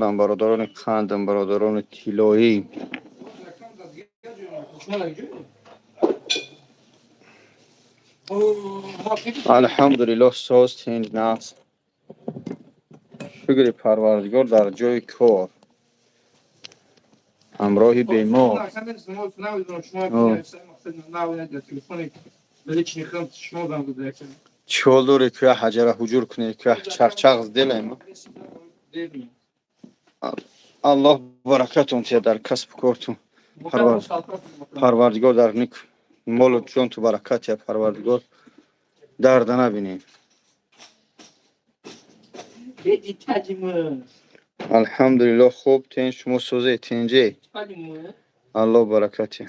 Бародарони қандам, бародарони тиллоӣ. Алҳамдулиллоҳ, соз, тинҷ, нағз. Шукри Парвардигор, дар ҷои кор ҳамроҳи бемор. Чӣ ҳол доред? Куя ҳаҷара ҳуҷур кунед, куя чақчақ сделаем. Аллоҳ баракатон тия дар касбу кортун. Парвардигор дар ник молу ҷонту баракат тия, Парвардигор дарда набинед. Алҳамдулиллоҳ, хуб, тинҷ, шумо сӯзе, тинҷе? Аллоҳ баракат тия.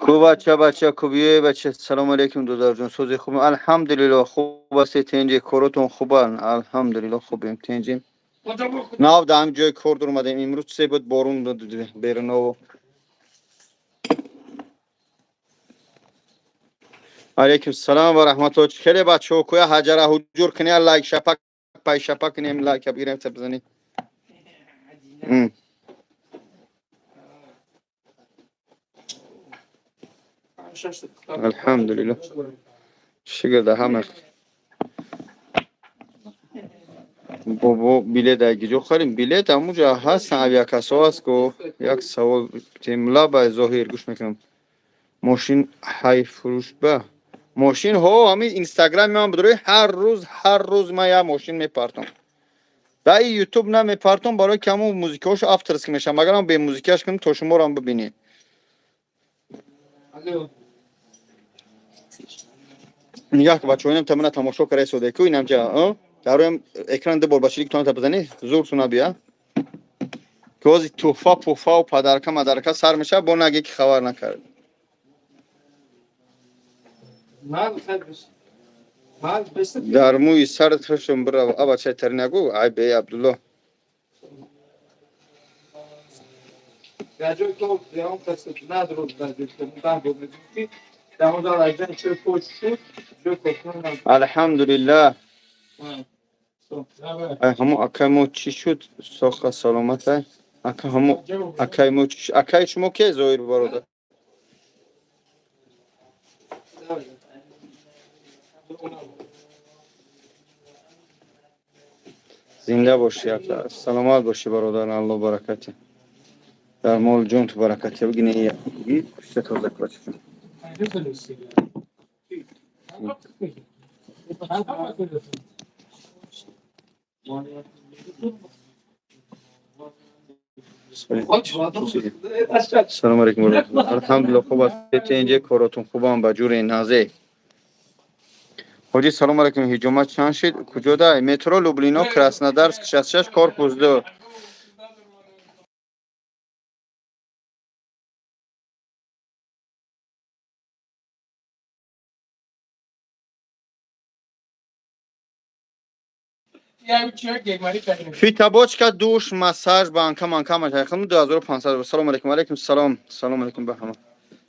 Ку бача, бача ку, биёй, бача. Салому алейкум, додарҷон, сози, хуб? Алҳамдулиллоҳ, хуб ҳастед, тинҷе? Коротон хубанд? Алҳамдулиллоҳ, хубем, тинҷем. Нав дар ҳамин ҷои кор дуромадем. Имрӯз се буд, борун беруново. Алейкум салом ва раҳматуллоҳ. Хеле бачаҳо, куя ҳаҷара ҳуҷур кунед, лайк шапак пай шапак кунем, лайка бигирем, бизанед. Алҳамдулиллоҳ, шукр дар ҳама. Бобо, билет айгиҷо харем? Билет ҳамуҷа ҳастан, авиакассо ҳаст ко. Як савол темла ба зоҳир гӯш мекунам. Мошин ҳай фурӯшба мошин ҳо, ҳамин Инстаграми ман бидорӣ, ҳар рӯз, ҳар рӯз ман як мошин мепартом. Дар Ютуб намепартом, барои ки ҳамун музикаҳошо авторский мешавам. Агарам бе музикааш кунем, то шуморам бибинед. Нигаҳ ки, бачаҳо, инам тамана тамошо карда истода ку, инамҷа дар рӯям экран ду бор ба чилик тона бизанӣ, зур суна бия, ки ҳози туҳфа пуҳфаву подарка мадарка сар мешавад, бо наге ки хабар накард. Дар мӯи сарат хашм бирав, а бачаи тари нагӯ, айбе, Абдулло. Дар ҷои ки он кас надруд, дар ҷои ки ки дар он дар чой поч шуд, ҷои кокун. Алҳамдулиллаҳ. Ай, ҳамо акай мо чӣ шуд? Соха, саломатай, ака. Ҳамо акай мо чӣ? Акай шумо ке, Зоҳир бародар? Зинда бошӣ, ака, саломат бошӣ, бародар. Алло баракати дар мол ҷонту баракати. Бигини, пушта тоза кӯча. Салому алейкум. Алҳамдулилло, хуб аст, инҷа коротон хубам, ба ҷури назе. Ҳоҷи, салому алейкум. Ҳиҷома чанд шид? Куҷода? Метро Люблино, Краснодарск, 66, корпус 2. Фитобочка, душ, массаж, банка манка машайхам 2500. Салому алейкум, алейкум салом, салому алейкум ба ҳама.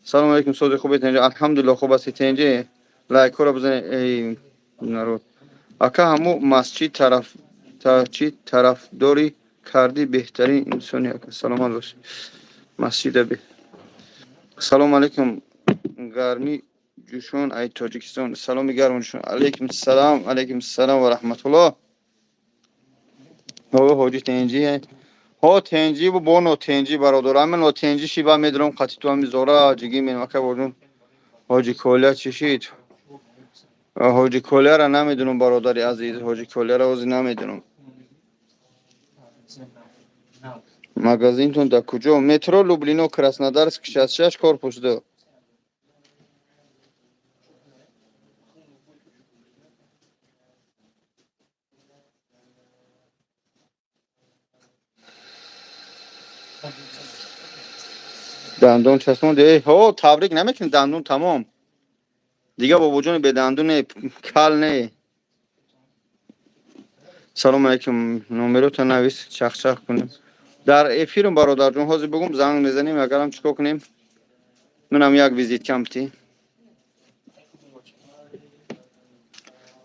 Салому алейкум, сози, хубед? Алҳамдулилло, хуб ҳастед, тенҷе? Лайкҳоро бизанед, эй народ. Ака, ҳамо масҷид тараф чӣ тарафдорӣ кардӣ? Беҳтарин инсони, ака, саломат бошӣ. Масҷида бе. Салому алейкум, гармӣ ҷӯшон ай Тоҷикистон. Саломи гарму ҷӯшон. Алейкум салом, алейкум салом ва раҳматуллоҳ. Ҳоҷи, тенҷи? Ҳо, тенҷи бо нотенҷи, бародар. Ама нотенҷи шиба медорам, қатиту ами зора ҷиги менака бордун. Ҳоҷи Коля чӣ шид? Ҳоҷи Коляра намедонам, бародари азиз, ҳоҷи Коляра ҳозир намедонам. Магазинтон дар куҷо? Метро Люблино, Краснодарск, 66, корпус 2. Дандон часпонд? Ҳо, табрик намекунӣ? Дандон тамом дига, бобоҷони, бедандоне, кал не. Салому алейкум, номерота навис, чахчах кунем. Дар эфирм, бародарҷон, ҳозир бугум, занг мезанем. Агарам чикор кунем, манам як визиткам ти.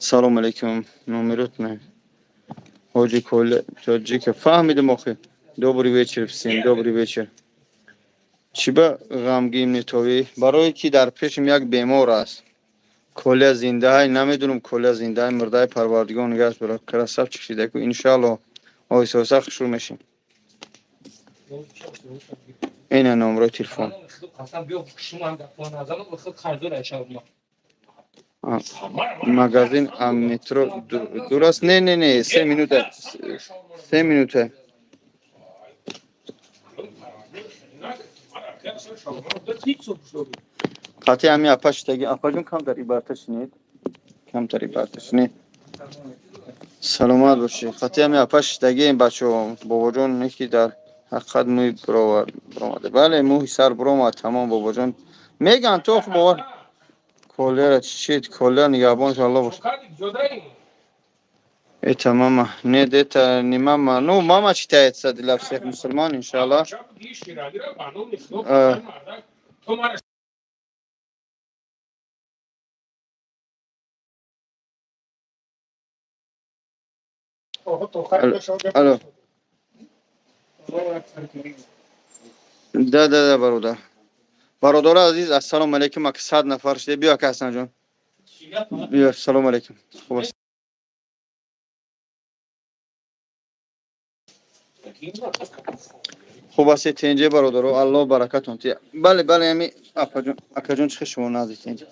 Салом алейкум. Номерот не. Ҳоҷи Коля тоҷика. Фаҳмидем охи. Добрый вечер всем, добрый вечер. Чӣ ба ғамгин метовӣ? Барое ки дар пешам як бемор аст. Коля зиндаай, намедонам, Коля зиндаай, мурдаи, Парвардигор нигаҳ дорад. Красавчик шидаку, иншаалло, оҳиста оҳиста хушрӯ мешем. Ина номрои телефон. Қасам биё шумо гапо назанам худ қарздор айшавма. Магазин а метро дур аст? Не, не, не, 3 минута, 3 минута. Қатъи ҳами апа шидаги. Апаҷон, камтар ибарта шинед, камтар ибарта шинед. Саломат бошед. Қатъи ҳами апа шидагием, бачаҳо. Бобоҷон, неки дар ҳақиқат мӯй биромада. Бале, мӯи сар биромад, тамом, бобоҷон. Меган ту ох бовар. Колера чӣ? Колера нигаҳбонш Алло бош. Это мама. Нет, это не мама. Ну, мама считается для всех мусульман, иншаллах. А. Алло. Да, да, да, бародар. Бародари азиз, ассалому алейкум, ака 100 нафар шуде. Биё, ака Ҳасанҷон. Биё, салому алейкум. Хуб аст. Хуб ҳастед, тенҷе, бародаро? Аллоҳ баракатон тия. Бале, бале, ами апаҷон, акаҷон, чӣ шумо наздик тенҷе.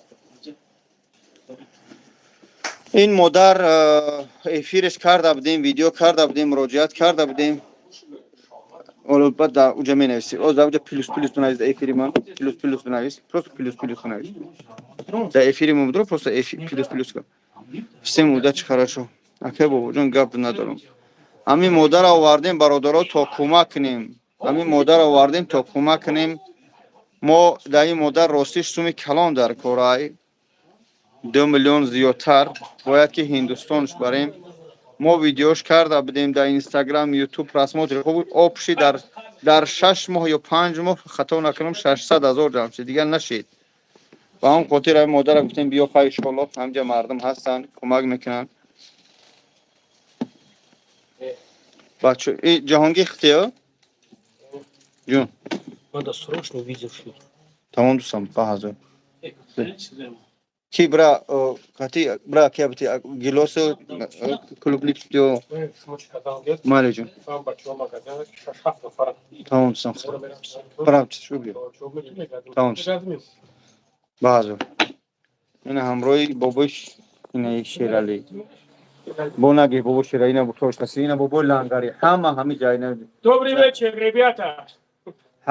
Ин модар эфирш карда будем, видео карда будем, муроҷиат карда будем. Ҳоло баъд дар уҷа менависӣ. Оз дар уҷа плюс плюс бинавис, дар эфири ман плюс плюс бинавис. Просто плюс плюс бинавис. Дар эфири мо будро просто плюс плюс кун. Всем удачи, хорошо. Акай бобоҷон, гап надорам. Ҳамин модарро овардем, бародаро, то кӯмак кунем. Ҳамин модарро овардем, то кӯмак кунем. Мо дар ин модар ростиш суми калон дар корай. 2 миллион зиёдтар бояд ки Ҳиндустонш барем. Мо видеош карда будем дар Инстаграм, Ютуб, просмотр хуб общий дар 6 моҳ ё 5 моҳ, хато накунам, 600 000 ҷамъ шид, дигар нашид. Ба ҳам хотир ҳамин модарро гуфтем, биё, хай, иншоаллоҳ, ҳамҷа мардум ҳастанд, кӯмак мекунанд. Бачо, и Ҷаҳонгир хтиё? Ҷун. Надо срочно видео шлют. Тамом, дӯстам, ба ҳазор. Ки бра кати бра ки абти гилосу клубник ё майли, ҷун. Тамом, дӯстам. Брам чӣ биё. Тамом. Ба ҳазор. Ина ҳамроҳи бобои ина Шералӣ. Бо наги бобо Шералӣ, ина бутош каси, ина бобои Лангари. Ҳама ҳами ҷа ина. Добрый вечер, ребята.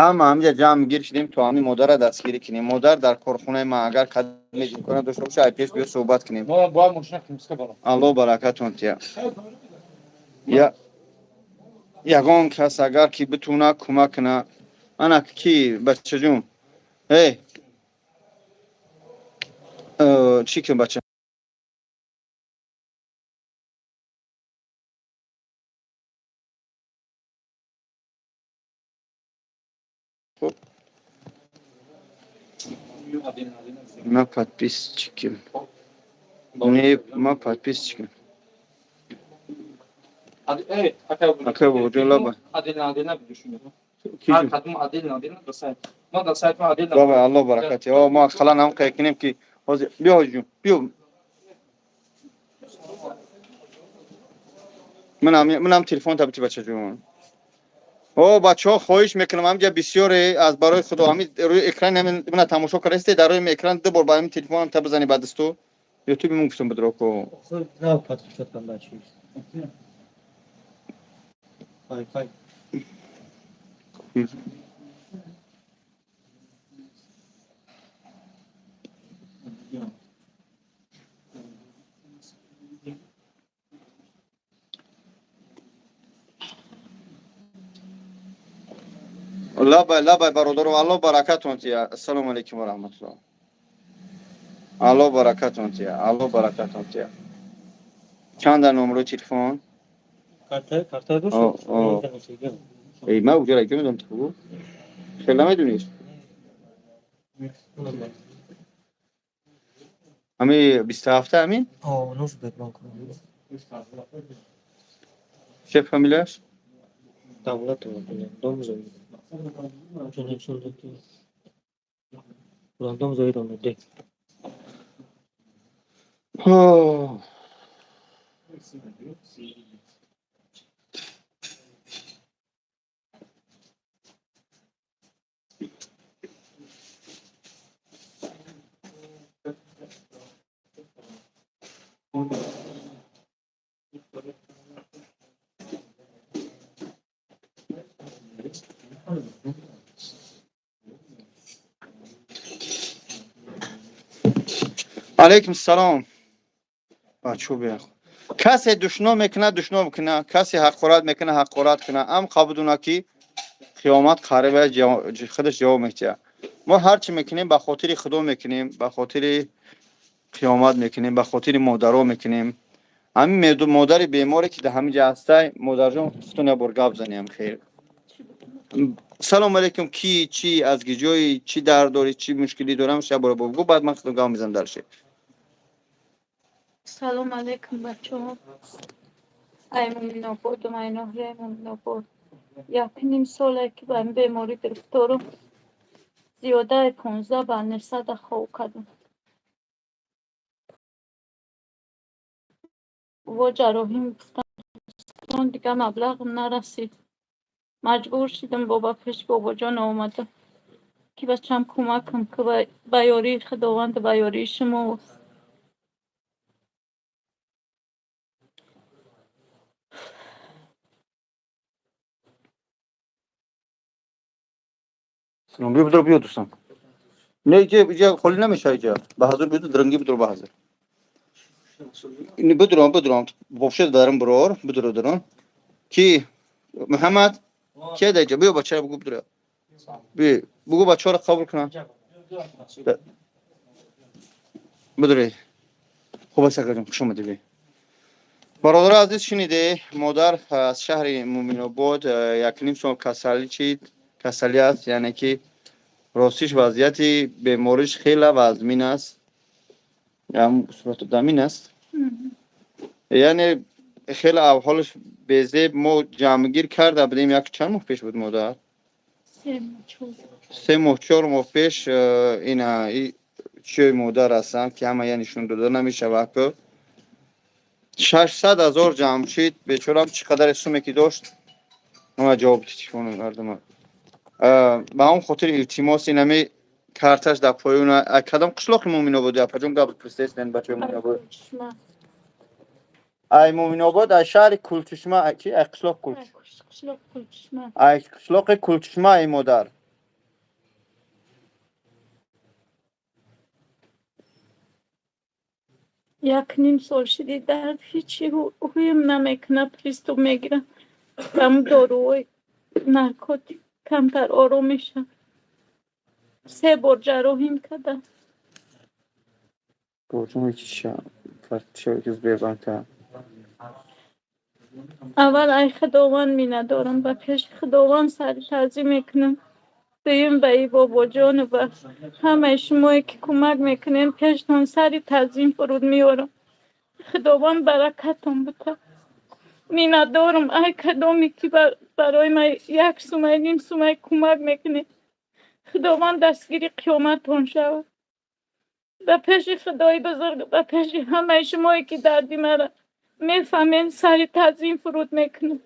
Ҳама ҳамиҷа ҷамъ гир шудем, то ҳамин модарро дастгирӣ кунем. Модар дар корхонаи ман, агар кадме имкона дошта боша, ай пеш биё, суҳбат кунем. Мо бояд мошина кимска барам. Аллоҳ баракатон тия. Я ягон кас агар ки битуна кӯмак куна. Ана ки, бачаҷун? Эй, чӣ кун, бача? Хуб. Ма подписчики. Не, ма подписчики. Акай бобоҷон, лаба. Отдельно, отдельно видео. Ки Ҳар ҷун? кадом отдельно, отдельно до сайт. Мо дар сайт ма отдельно. Баба, Аллоҳ баракат. О, мо ақаллан ҳам қай кунем ки ҳозир биё, ҷун, биё. Манам телефон та бити, бачаҷон. О, бачаҳо, хоҳиш мекунам, ҳамҷа бисёре аз барои Худо ҳамин рӯи экран ҳамин мана тамошо кардаисте, дар рӯи экран ду бор ба ҳамин телефонам та бизани, ба дасту Ютуби мон гуфтам бидроко. Нав подключать там дальше. Wi-Fi. Лабай, лабай, бародаро, Аллоҳ баракатон тия. Ассалому алайкум ва раҳматуллоҳ. Аллоҳ баракатон тия, Аллоҳ баракатон тия. Чанда номрои телефон? Карта, карта дошт? О, о. Эй, ма уҷа райка медонам, ту хел намедониш. Ҳами 27 ҳамин? О, ну Сбербанк. Че фамилияш? Давлатова, дом Зоид. Дом Зоидовна, де. Ҳо. Алейкум салом. Бачо, бия. Касе душном мекунад, душном куна, касе ҳақорат мекуна, ҳақорат куна, ам қабудуна, ки қиёмат қариб, худаш ҷавоб метиҳад. Мо ҳар чӣ мекунем, ба хотири Худо мекунем, ба хотири қиёмат мекунем, ба хотири модаро мекунем. Ҳамин модари беморе, ки дар ҳамин ҷа ҳастай, модарҷон, худтон як бор гап занем. Хейр, салому алейкум. Ки чӣ, аз гиҷои, чӣ дард дорӣ, чӣ мушкилӣ дорам, як бора бигӯ, баъд ман худам гап мезанам дарше. Салом алейкум, бачаҳо. Ай Муминободум, ай ноҳияи Муминобод. 1,5 соле, ки ба ин беморӣ гирифторум. Зиёдаи 15 больницада хоб кардам. Во ҷарроҳӣ гуфтан, дига маблағам нарасид. Маҷбур шудам, бо ба пеши бобоҷон омадам, ки бачам кӯмакам ки, ба ёрии Худованд, ба ёрии шумо. Салом, биё, бидро, биё, дӯстам. Не, иҷа, иҷа холӣ намеша, иҷа. Ба ҳазур биё, дранги бидро ба ҳазур. Бидро, бидро. Вообще дарам бирор, бидро дарон. Ки Муҳаммад? Ки да иҷа? Биё, бачаро бугу, бидро. Биё, бугу, бачаро қабул кунам. Бидре. Хуб аст, акаҷон, хуш омадӣ, биё. Бародари азиз, шуниде, модар аз шаҳри Муминобод, 1,5 сол касалӣ чид, касалӣ аст, яъне ки ростиш вазъияти бемориш хеле вазмин аст. Сурату дамин аст. Яъне хеле авҳолаш безеб. Мо ҷамъгир карда будем, як чанд моҳ пеш буд, модар? 3 моҳ, 4 моҳ пеш. Ина чиёи модар ҳастанд, ки ҳама я нишон дода намешавад, ку 600 000 ҷамъ шид. Бечорам, чӣ қадаре суме ки дошт, ама ҷавоб телефону мардума. Ба он хотир илтимос, инами карташ дар поёна. Кадом қишлоқи Муминобод, апаҷон, гап пурсидестен бачаи Муминобод? Ай Муминобод, ай шаҳри Кулчишма, чи, ай қишлоқ Кулч, ай қишлоқи Кулчишма, ай модар. 1,5 сол шиди, дард ҳичи ҳуем намекунад, приступ мегирам, ҳам доруҳои наркотик камтар ором мешавад. Се бор ҷарроҳим кардам. Бочун Сбербанка. Аввал ай Худованд миннатдорам, ба пеши Худованд сари таъзим мекунам. Дуюм, ба и бобоҷону ба ҳамаи шумое, ки кӯмак мекунем, пештон сари таъзим фуруд меорам. Худованд баракатон бутад. Миннатдорам, ай кадоме ки барои ман як сумай, ним сумай кӯмак мекунед. Худованд дастгири қиёматтон шавад. Ба пеши Худои бузург, ба пеши ҳамаи шумое, ки дарди маро мефаҳмед, сари таъзим фуруд мекунам.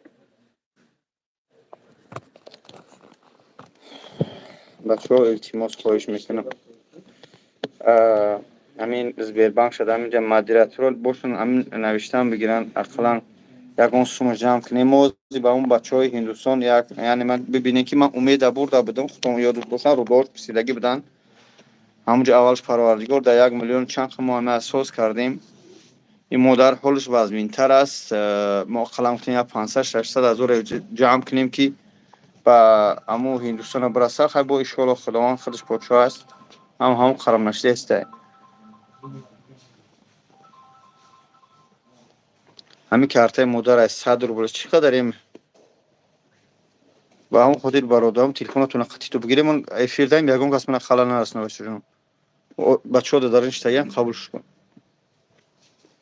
Бачаҳо, илтимос, хоҳиш мекунам, ҳамин Сбербанк шуда, ҳаминҷа модераторо бошанд, ҳамин навиштан бигиранд, ақаллан ягон сума ҷамъ кунем. Мо ба он бачаҳои Ҳиндустон як, яъне ман бибинем, ки ман умеда бурда будам, худтон ёдат бошад, рӯбор писидагӣ буданд ҳамунҷо. Аввалш Парвардигор дар 1 миллион чанд мо ҳама асос кардем. Ин модар ҳолаш вазминтар аст. Мо ақаллан гуфтем, як 500-600 ҳазор ҷамъ кунем, ки ба аму Ҳиндустона бираса. Хай, бо иншоалло, Худованд худаш подшоҳ аст, ҳам ҳамун қарам нашидааста. Ҳамин картаи модар аз 100 рубл чӣ қадарем. Ба ҳамон хотир, бародарам, телефонатона қатиту бигирем, эфир даем, ягон кас мана халал нарасона. Бачаҷон, бачаҳо дар ин штагиам, қабул кун.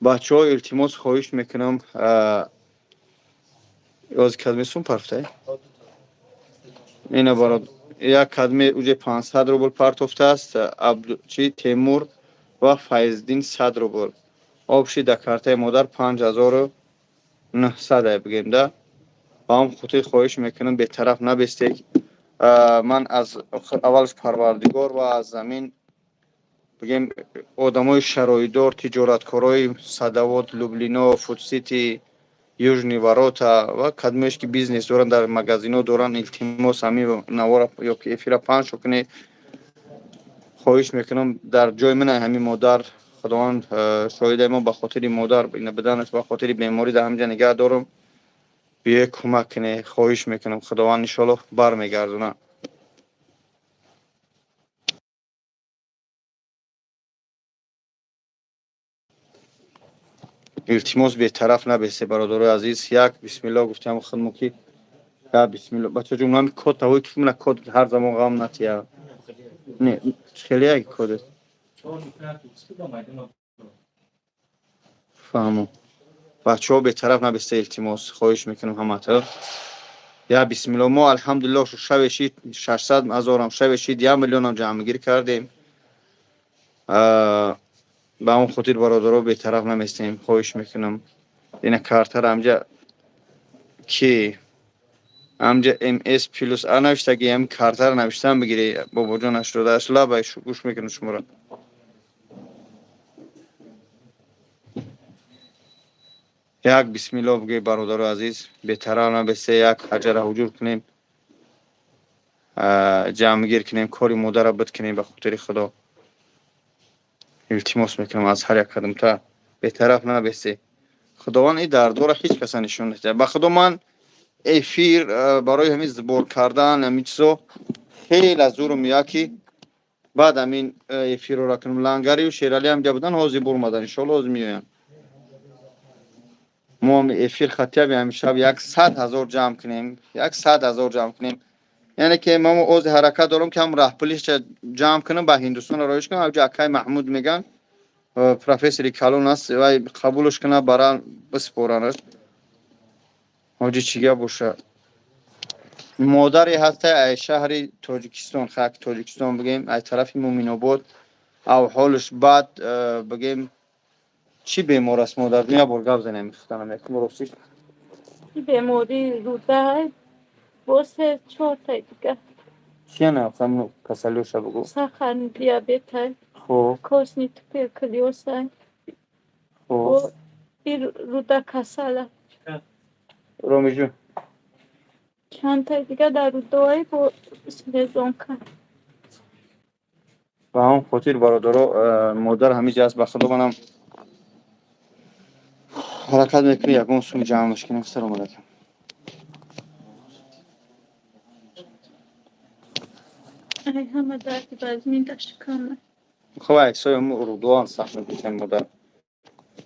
Бачаҳо, илтимос, хоҳиш мекунам. Ози кадме сум парфтай? Ина, барод, як кадме уже 500 рубл партофтааст. Чи, Темур ва Файздин 100 рубл. Общий да картаи модар 5900 ай, бигем да. Ба ҳам хотир хоҳиш мекунам, бетараф набестед. Ман аз аввалш Парвардигор ва аз замин, бигем, одамои шароитдор, тиҷораткорои Садовод, Люблино, Фудсити, Южный ворота ва кадмеш ки бизнес доранд, дар магазино доранд, илтимос, ҳамин навора ёки эфира паҳн кунед. Хоҳиш мекунам, дар ҷои ман ҳамин модар, Худованд шоҳидаи мо, ба хотири модар биданаш, ба хотири беморӣ дар ҳаминҷа нигаҳ дорам. Биё, кӯмак кунед, хоҳиш мекунам. Худованд иншоаллоҳ бармегардонад. Илтимос, бетараф набесе, бародарои азиз. Як бисмилло гуфтем худмо ки я бисмилло. Бачаҷон, ҳами код тавои ки мана код ҳар замон ғам натия. Не, хеле як код аст. Фаҳмо. Бачаҳо, бетараф набеста, илтимос, хоҳиш мекунам ҳамата. Я бисмилло. Мо, алҳамдулилло, шаве шид 600 ҳазорам, шаве шид 1 миллионам ҷамъгирӣ кардем. Ба он хотир, бародаро, бетараф наместем, хоҳиш мекунам. Ина картара ҳамҷа ки ҳамҷа МС плюс а навиштаги, ҳам картара навиштан бигири, бобоҷон 88 лабай, гӯш мекунам шуморо. Як бисмилло бигӯй, бародаро азиз, бетараф набесте. Як ҳаҷара ҳуҷур кунем, ҷамъгир кунем, кори модарра бид кунем. Ба хотири Худо илтимос мекунам аз ҳар як қадамта, бетараф набесте. Худованд ин дардора ҳеҷ каса нишон надиҳад. Ба Худо, ман эфир барои ҳамин сбор кардан, ҳамин чизо хеле зурм меяд, ки баъд ҳамин эфирро кунам. Лангарию Шералӣ ҳам ҷа будан, ҳозир бурмадан, иншоалло ҳозир меоянд. Мо ҳам эфир хатияби ҳамин шаб 100 000 ҷамъ кунем, 100 000 ҷамъ кунем. Яъне ки мо ози ҳаракат дорам, ки ҳам раҳпулиша ҷамъ кунам, ба Ҳиндустон роиш кунам. Авҷа акай Маҳмуд меган, профессори калон аст, вай қабулш кунад, бара биспоранаш. Ҳоҷи, чӣ гап боша? Модаре ҳаста ай шаҳри Тоҷикистон, хак Тоҷикистон бигем, ай тарафи Муминобод. Авҳолш бад, бигем, чӣ бемор аст модар? Як бор гап занем, худам якум ростӣ. Бемории рӯда бо се чортай дига. Чия нафтам, касалиёша бугӯ. Сахарный диабетай. Хуб. Костный туберкулёзай. Хуб. И рӯда касала. Ромиҷон. Чандтай дига дар рӯдаҳои бо селезёнка. Ба ҳамон хотир, бародаро, модар ҳамиҷа аст. Ба Худо, манам ҳаракат мекунем, ягон сум ҷамъш кунем. Салому алайкум. Ай ҳама дарди вазмин дар шикама. Хуб, аксои ҳамн рӯдоам сахт мепӯшем, модар.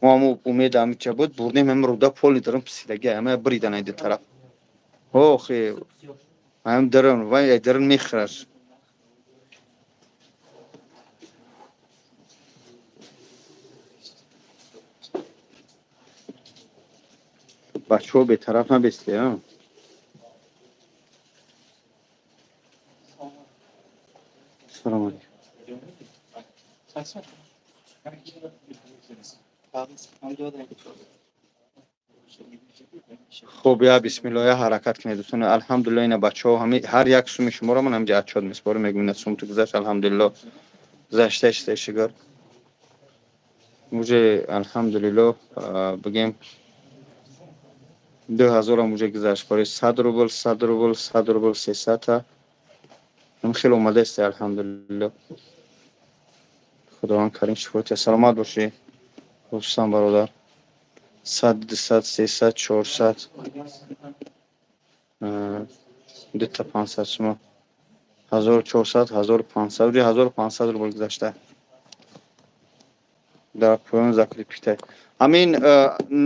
Мо ҳамн умед ҳамича буд, бурдем, ҳам рӯда полный дарам писидаги, ҳама бридан ай ду тараф. Охи, ҳам дарам вай ай дарам мехӯраш. Бачаҳо, бетараф набесте, а? Салому алайкум. Хуб, я бисмилло, я ҳаракат кунед, дӯстони. Алҳамдулилло, ина бачаҳо ҳами ҳар як суми шуморо ман ҳамҷа отчёт меспорам, мегӯм, ина сумту гузашт, алҳамдулилло, гузашта шигар. Уже, алҳамдулилло, бигем, 2000-ам уже гузашт. Барои 100 рубл, 100 рубл, 100 рубл, 300-та. Ам хеле омадаст, алҳамдулилло. Худованд карим шифоти, саломат бошӣ. Рустам бародар. 100, 200, 300, 400. Дута 500 сума. 1400, 1500, уже 1500 рубл гузашта. Дар поён закрепить ай. Ҳамин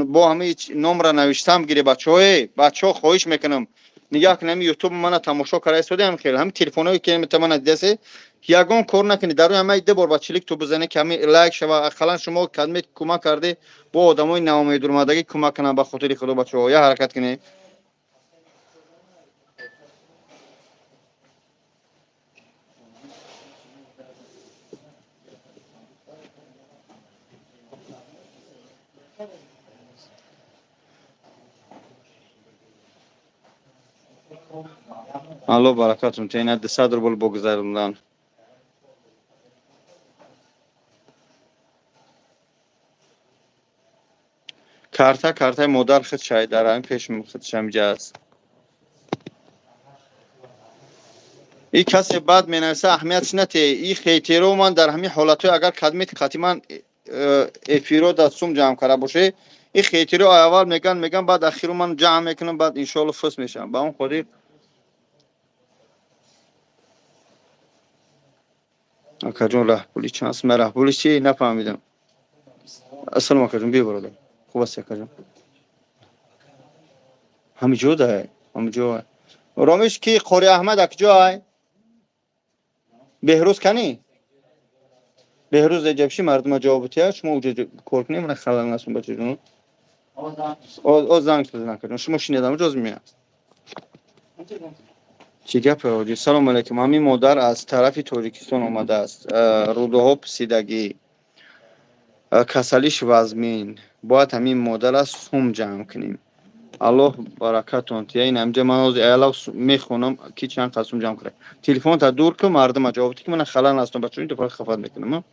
бо ҳамин номра навиштам гире, бачаҳое, бачаҳо, хоҳиш мекунам. Нигоҳ кунед, ҳами ютуб мана тамошо карда истодаам, хел ҳами телефонҳое ки мана дидасе, ягон кор накунед, дар рӯи ҳамаи ду бор ба чилик ту бизанед, ки ҳами лайк шава. Ақаллан шумо кадме кӯмак карде, бо одамои наомедурмадагӣ кӯмак кунанд. Ба хотири худо, бачаҳо, я ҳаракат кунед. Алло, баракатум тена, 200 рубл богузарондан. Карта, картаи модар худшай, дар ҳамин пеш худшам ҷа аст. И касе баъд менависа, аҳамиятш нате. И хейтеро ман дар ҳамин ҳолатҳое, агар кадмет қати ман эфиро дар сум ҷамъ карда боше, и хейтеро аввал меган, баъд ахиру ман ҷамъ мекунам, баъд иншоалло фус мешавам. Ба он хотир, акаҷон, раҳпули чанд аст? Ман раҳпули чи нафаҳмидам. Ассалому, акаҷон, биё, бародар, хуб ҳасти, акаҷон? Ҳамиҷо дай, ҳамиҷо ромиш ки Қори Аҳмад акҷо ай? Беҳрӯз кани? Беҳрӯз эҷабши мардума ҷавоб тия, шумо уҷа кор кунем, мана халал насун, бачаҷон. О, занг бизан, акаҷон, шумо шинедам, ҷоз меяд. Чӣ гапе, ҳоҷӣ? Салому алайкум. Ҳамин модар аз тарафи Тоҷикистон омадааст. Рӯдаҳо писидагӣ, касалиш вазмин. Бояд ҳамин модара сум ҷамъ кунем. Аллоҳ баракатон тия. Ин ҳамҷа ман ҳозир аялав мехонам, ки чанд қад сум ҷамъ кунад. Телефонта дур кун, мардума ҷавоб ди, ки мана халал ҳастам, бачаҳо, ин дафъа хафат мекунам.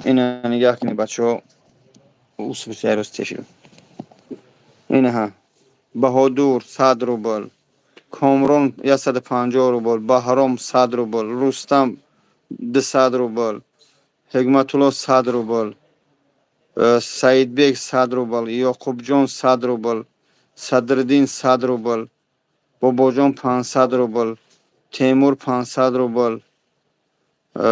Ина нигаҳ кунед, бачаҳо. Усбисайрос тешил. Инаҳа. Баҳодур 100 рубл, Комрон 150 рубл, Баҳром 100 рубл, Рустам 200 рубл, Ҳикматулло 100 рубл, Саидбек 100 рубл, Ёқубҷон 100 рубл, Садриддин 100 рубл, Бобоҷон 500 рубл, Темур 500 рубл,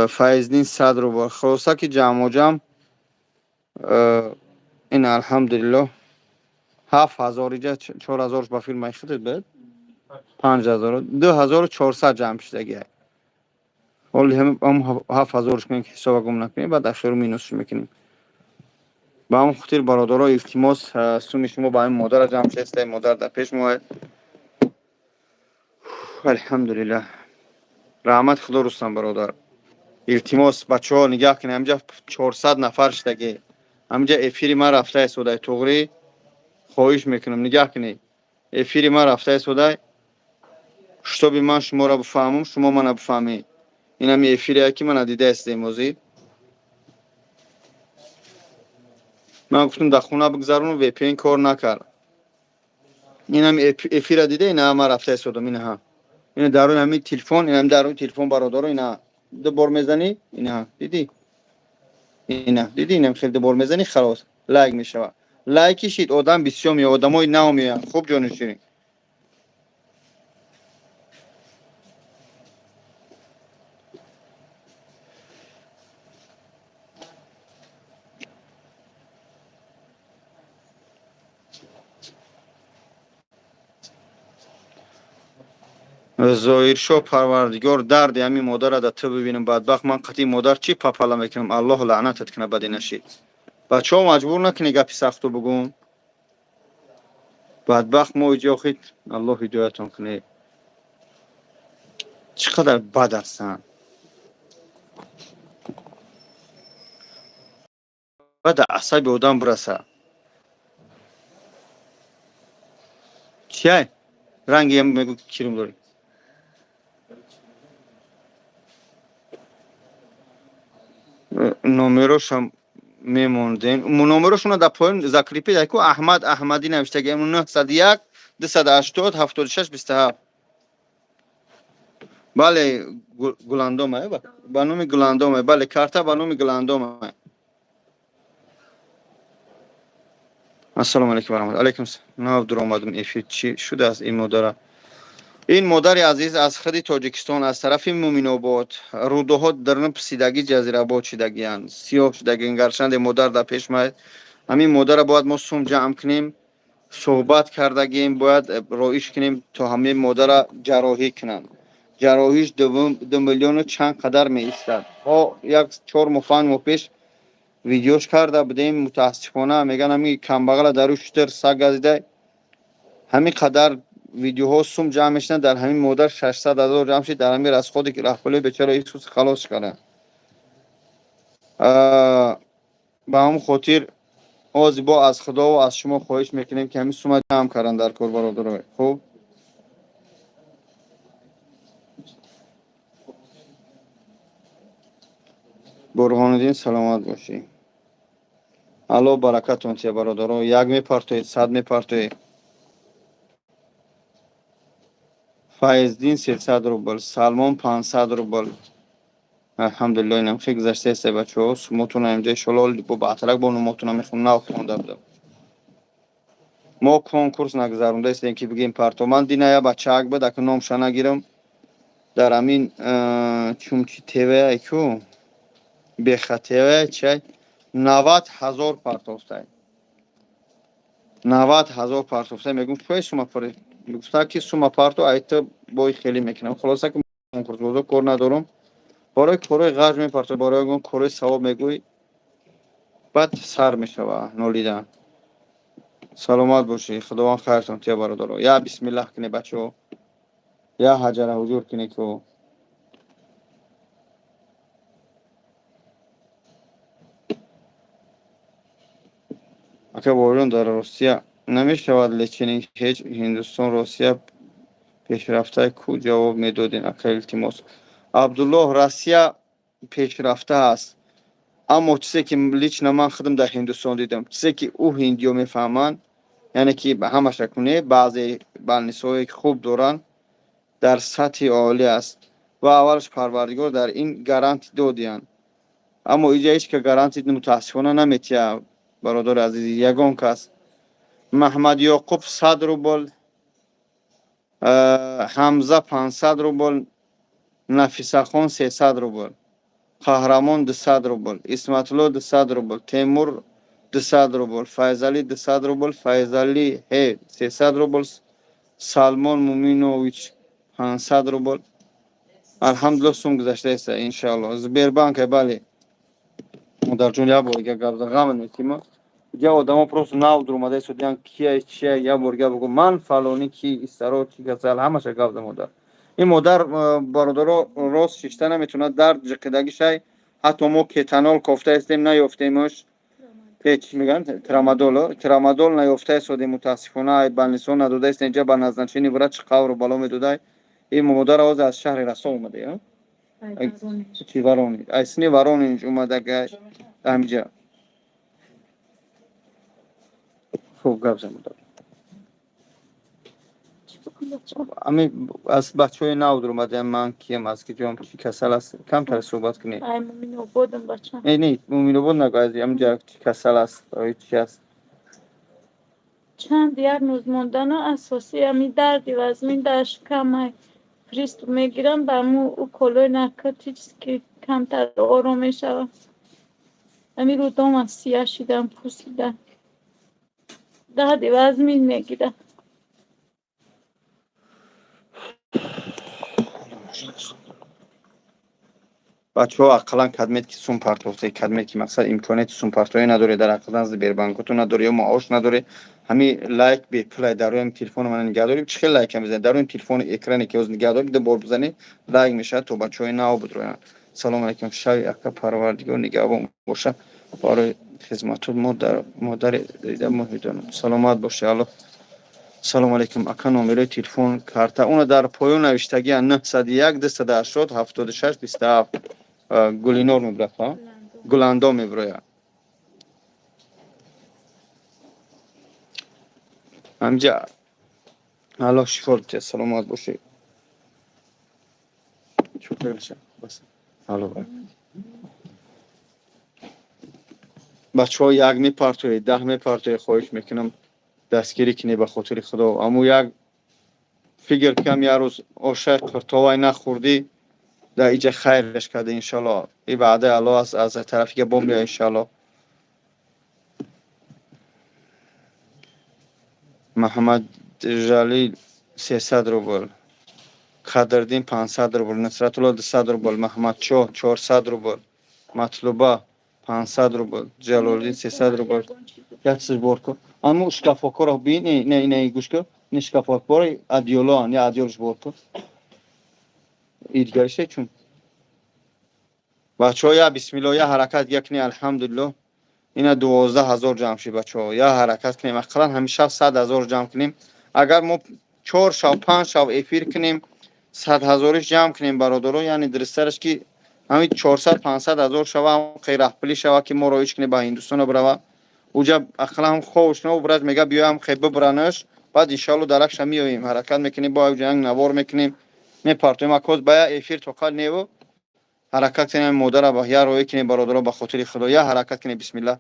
Файздин 100 рубл. Хулоса, ки ҷамъоҷам ин, алҳамдулиллоҳ, 7000, иҷа 4000-ш ба филмаи худат буд, 5000, 2400 ҷамъ шудагиай. Ҳоли ҳам 7000-ш кунем, ки ҳисоба гум накунем, баъд ахиру минусш мекунем. Ба ҳамон хотир, бародаро, илтимос, суми шумо ба ҳамин модара ҷамъ шудааст, модар дар пеш мо. Алҳамдулиллаҳ, раҳмати худо, Рустам бародар. Илтимос, бачаҳо, нигаҳ кунед, ҳаминҷа 400 нафар шудагӣ, ҳаминҷа эфири ман рафта истодай. Туғрӣ, хоҳиш мекунам, нигаҳ кунед, эфири ман рафта истодай, чтобы ман шуморо бифаҳмам, шумо мана бифаҳмед. Ин ҳами эфирие ки мана дида истем ҳозир. Ман гуфтам, дар хона бигзаронам, VPN кор накард. Инам эфира дида, ина ман рафта истодам, инаҳа, ина дар рӯи ҳамин телефон, инам дар рӯи телефон, бародаро, ина ду бор мезанӣ, ина дидӣ, ина дидӣ, инам хел ду бор мезанӣ, халос, лайк мешавад. Лайки шид, одам бисёр меояд, одамои нав меоянд. Хуб, ҷони ширин. Зоҳиршоҳ, парвардигор, дарди ҳамин модарра дар ту бибинам. Бадбахт, ман қатъи модар чӣ папала мекунам? Аллоҳ лаънатат кунад, бади нашид. Бачаҳо, маҷбур накунӣ гапи сахту бугум. Бадбахт, мо иҷохид, Аллоҳ ҳидоятон кунед. Чӣ қадар бад ҳастанд. Баъд асаби одам бираса. Чиай ранги мегӯ, кирм дорӣ. Номерошам мемондем, номерошона дар поён закрепить ку. Аҳмад Аҳмадӣ навиштаги: 901 280 76 27. Бале, Гуландома, ба номи Гуландома. Бале, карта ба номи Гуландома. Ассалому алайкум ва раҳматуллоҳ. Алайкум нав дуромадам эфир. Чӣ шудааст ин модара? Ин модари азиз аз худи Тоҷикистон, аз тарафи Муминобод, рӯдаҳо дарна писидагӣ, ҷазирабод шидагиянд, сиёҳ шудагиан. Гарчанде модар дар пеш ма. Ҳамин модара бояд мо сум ҷамъ кунем. Суҳбат кардагем, бояд роиш кунем, то ҳамаи модара ҷарроҳӣ кунанд. Ҷарроҳиш 2 миллиону чанд қадар меистад. Мо як 4 моҳ, 5 моҳ пеш видеош карда будем. Мутаассифона, меган, ҳами камбағала дару шутер саг газида. Ҳамин қадар видеоҳо сум ҷамъ мешинад, дар ҳамин модар 600 000 ҷамъ шид. Дар ҳамин расходе ки раҳпулои бечора Исус халос карданд. Ба ҳамон хотир ози бо аз Худову аз шумо хоҳиш мекунем, ки ҳамин сума ҷамъ кардан дар кор, бародаро. Хуб, Бурҳониддин, саломат бошӣ. Алло баракатон тия, бародаро. Як мепартоед, 100 мепартоед. Файздин 300 рубл, Салмон 500 рубл. Алҳамдулилло, инам хел гузаштаест, бачаҳо. Сумотона инҷа иншолло бо баътарак бо нумотона мехонам. Нав хонда будам. Мо конкурс нагузарондаистем, ки бигем парто. Ман дина я бачаак буд, ака, номша нагирам, дар ҳамин чумчи ТВ ку беха ТВ чай 90 000 партофтай, 90 000 партофтай. Мегум, чӯй сума пари? Гуфта, ки сума парто, айта бой хеле мекунам. Хулоса, ки конкурсбозо кор надорам. Барои корои ғарж мепарто, барои ягон корои савоб мегӯй, баъд сар мешава нолидан. Саломат бошӣ, Худованд хайртон тия, бародаро. Я бисмиллаҳ кунед, бачаҳо, я ҳаҷара ҳузур кунед ку. Ака Борон, дар Россия намешавад лечение ҳеҷ? Ҳиндустон, Россия пешрафтаи ку, ҷавоб медодин, ака, илтимос. Абдуллоҳ, Россия пешрафта аст, аммо чизе ки лично ман худам дар Ҳиндустон дидам, чизе ки ӯ ҳиндиё мефаҳманд, яъне ки ҳамаша куне, баъзе больницаҳое ки хуб доранд, дар сатҳи олӣ аст ва аввалаш Парвардигор дар ин гарантӣ додиянд. Аммо иҷа ҳеҷ ка гарантӣ, мутаассифона, наметиҳад, бародари азизи, ягон кас. Маҳмад Ёқуб 100 рубл, Ҳамза 500 рубл, Нафисахон 300 рубл, Қаҳрамон 200 рубл, Исматулло 200 рубл, Темур 200 рубл, Файзалӣ 200 рубл, Файзалӣ ҳе 300 рубл, Салмон Муминович 500 рубл. Алҳамдулилло, сум гузаштаеста, иншаалло. Сбербанк, бале. Модарҷон, як бор гап зан, ғам метима. Я одамо просто нав дуромада истодиян, кия, чия. Як бор гап бигӯ: ман фалонӣ, ки истаро, чи касал, ҳамаша гап за, модар. Ин модар, бародаро, рост шишта наметавонад, дард ҷиқидагӣ шай. Ҳатто мо кетанол кофта истем, наёфтемаш. Чӣ мегӯянд, трамадол, трамадол наёфта истодем, мутаассифона, больницаҳо надода истем. Инҷа ба назначение врач қавру бало медодай. Ин модар ҳозир аз шаҳри Расо омада, чи Воронеж, айсни Воронеж омадага ҳамиҷа. Хуб, гап зан, модар. Ами аз бачаҳои нав дуромадаям, ман киям, аз киҷоам, чӣ касал аст, камтар суҳбат кунед. Ай Муминободам, бача. Не, не, Муминобод нагӯ, аз ҳамиҷа чӣ касал аст, барои чӣ аст? Чанд диагноз мондану асосӣ ами дарди вазмин дар шикамай. Приступ мегирам, ба ҳамун уколои наркотический камтар ором мешавад. Ами рӯдома сия шидам, пусида. Дарди вазмин мегирад. Бачаҳо, ақаллан кадмед ки сум партофте, кадмед ки мақсад имконияти сумпартоӣ надоред, дар ақаллан Сбербанкото надоред ё маош надоред, ҳами лайк бепулай. Дар рӯи телефони мана нигаҳ дорем, чӣ хел лайка мезанед? Дар рӯи телефони экране ки ҳозир нигаҳ дорем, ду бор бизанед, лайк мешавад, то бачаҳои нав бидроянд. Салому алайкум, шави ака, Парвардигор нигаҳбон боша. Барои хизматот модари дида моҳидонам. Саломат бошед, алло. Салому алайкум, ака, номерои телефон, карта. Уна дар поён навиштагия: 901 280 76 27. Гулинор мебурад, Гуландо мебурояд ҳамҷа. Аллоҳ шифо битиҳад, саломат бошед. Алло, бачаҳо, як мепартоед, 10 мепартоед, хоҳиш мекунам, дастгирӣ кунед ба хотири Худо. Аммо як фикр кам, як рӯз ошай қуртовай нахӯрдӣ, дар иҷа хайраш карда, иншалло. И ваъдаи Аллоҳ аст, аз тарафи га бо меоя, иншалло. Маҳаммад Жалил 300 рубл, Қадрдин 500 рубл, Нусратулло 200 рубл, Маҳаммадшоҳ 400 рубл, Матлуба 500 рубл, Ҷалолиддин 300 рубл. Як чиз бор кун. Аммо шкафокро бин, не, не, не, гӯш кун. Ин шкафокбори одеялоан, я одеялш бор кун. Идгарише чун. Бачаҳо, я бисмилло, я ҳаракат як кунед, алҳамдулилло. Ина 12 000 ҷамъ шид, бачаҳо. Я ҳаракат кунем, ақаллан ҳамин шаб 100 000 ҷамъ кунем. Агар мо чор шав, панҷ шав эфир кунем, 100 ҳазориш ҷамъ кунем, бародаро, яъне дурусттараш ки ҳамин 400 500 ҳазор шава, хе раҳпулӣ шава, ки мо роиш кунем ба Ҳиндустона бирава. Уҷа ақаллан ҳам ховш навбурад, мега биёям хе бибиранаш, баъд иншоалло даракша меоем, ҳаракат мекунем, бо ҷанг навор мекунем, мепартоем. Акоз ба я эфир тоқат неву ҳаракат кунем, модара ба я роӣ кунем, бародаро, ба хотири Худо, я ҳаракат кунем, бисмилла.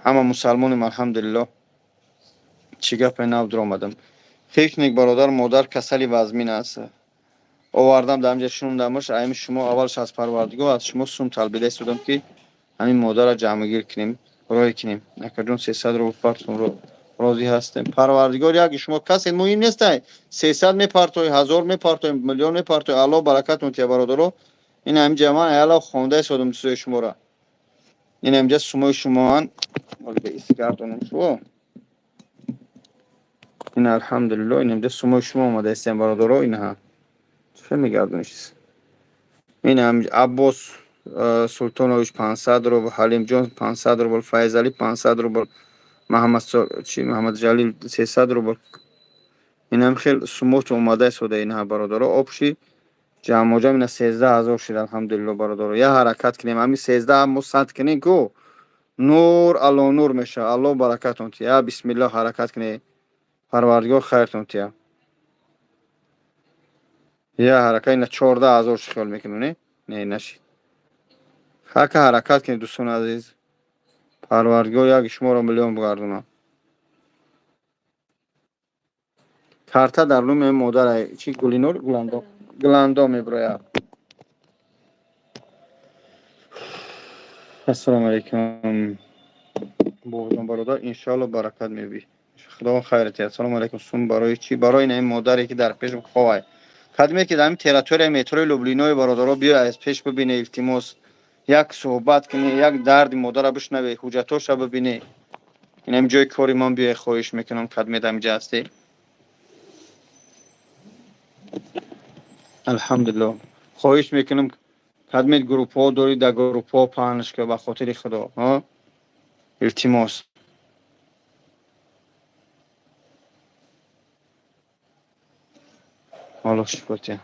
Ҳама мусалмонем, алҳамдулилло. Чӣ гапе нав дуромадам. Хишник бародар, модар касали вазмин аст. Овардам дар ҳамҷа шундамаш, айми шумо аввалш аз Парвардигор аз шумо сум талбида истодам, ки ҳамин модарро ҷамъгир кунем, роҳӣ кунем. Акаҷон, 300 рубл партум, розӣ ҳастем. Парвардигор яки шумо касе муҳим нестай. 300 мепартои, 1000 мепартои, миллион мепартои, Аллоҳ баракатон тия, бародаро. Ин ҳамин ман аяла хонда истодам дӯстои шуморо. Ин ҳаминҷа сумои шумоан. Истгардонам шумо. Ин алҳамдулилло, ин ҳаминҷа сумои шумо омада истем, бародаро, инаҳа. Чӣ мегардониш? Ин ҳам Аббос Султонович 500 рубл, Ҳалимҷон 500 рубл, Файзалӣ 500 рубл, Маҳаммад чи Маҳаммад Ҷалил 300 рубл. Инам хел сумот омада истода инаҳа, бародаро. Общий ҷамъоҷам ина 13 000 шид, алҳамдулилло, бародаро. Я ҳаракат кунем, ҳамин 13 мо 100 кунем ку нур ало нур мешавад. Аллоҳ баракатон тия. Я бисмиллоҳ, ҳаракат кунед. Парвардигор хайртон тия. Я ҳаракат, ина 14 000 ши хиёл мекунем, не? Не, нашид. Хака ҳаракат кунед, дӯстони азиз. Парвардигор як шуморо миллион бигардонад. Карта дар номи модар чи Гулинор Гуландом. Гуландом мебирояд. Ассалому алайкум. Бобоҷон бародар, иншоалло баракат меёбӣ. Худованд хайр тиҳад. Ассалому алайкум. Сум барои чӣ? Барои ин модаре ки дар пешам ховай. Кадме ки дар ҳамин территорияи метрои Люблинои, бародаро, биё аз пеш бибине, илтимос. Як суҳбат кунӣ, як дарди модарро бишнаве, ҳуҷҷатоша бибине. Ин ҳамин ҷои кори ман биё, хоҳиш мекунам, кадме дар инҷа ҳастӣ. Алҳамдулилло. Хоҳиш мекунам, кадме группҳо дорӣ, дар группҳо паҳнш кун, ба хотири Худо. Ҳа? Илтимос. Аллоҳ шукр тия.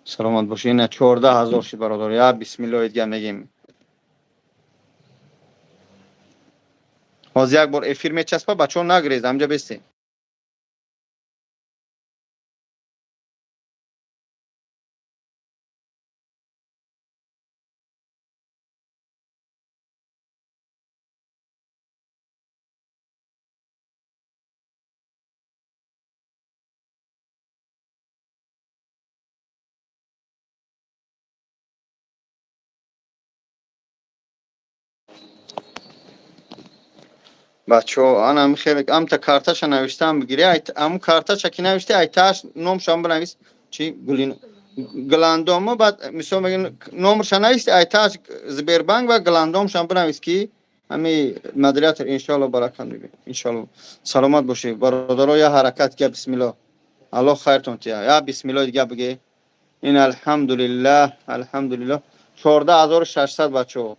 Саломат бошед. Ина 14 000 шид, бародар. Я бисмиллоҳ дигар мегем. Ҳозир як бор эфир мечаспа, бачаҳо нагрез, ҳамҷа бестем. Бачаҳо, анам хеле амта карташа навиштаам, бигири, аму карташа ки навишти, айтааш номшам бинавис, чи Гулин Гландомо, баъд мисол мегӯем номрша нависти, айтааш Сбербанк ва Гландомшам бинавис, ки ҳами модератор, иншоалло баракат мебинад. Иншоалло саломат бошед, бародаро, я ҳаракат га, бисмиллоҳ. Аллоҳ хайртон тия. Я бисмиллоҳ дига бигӣ. Ин алҳамдулиллаҳ, алҳамдулиллоҳ, 14 600, бачаҳо.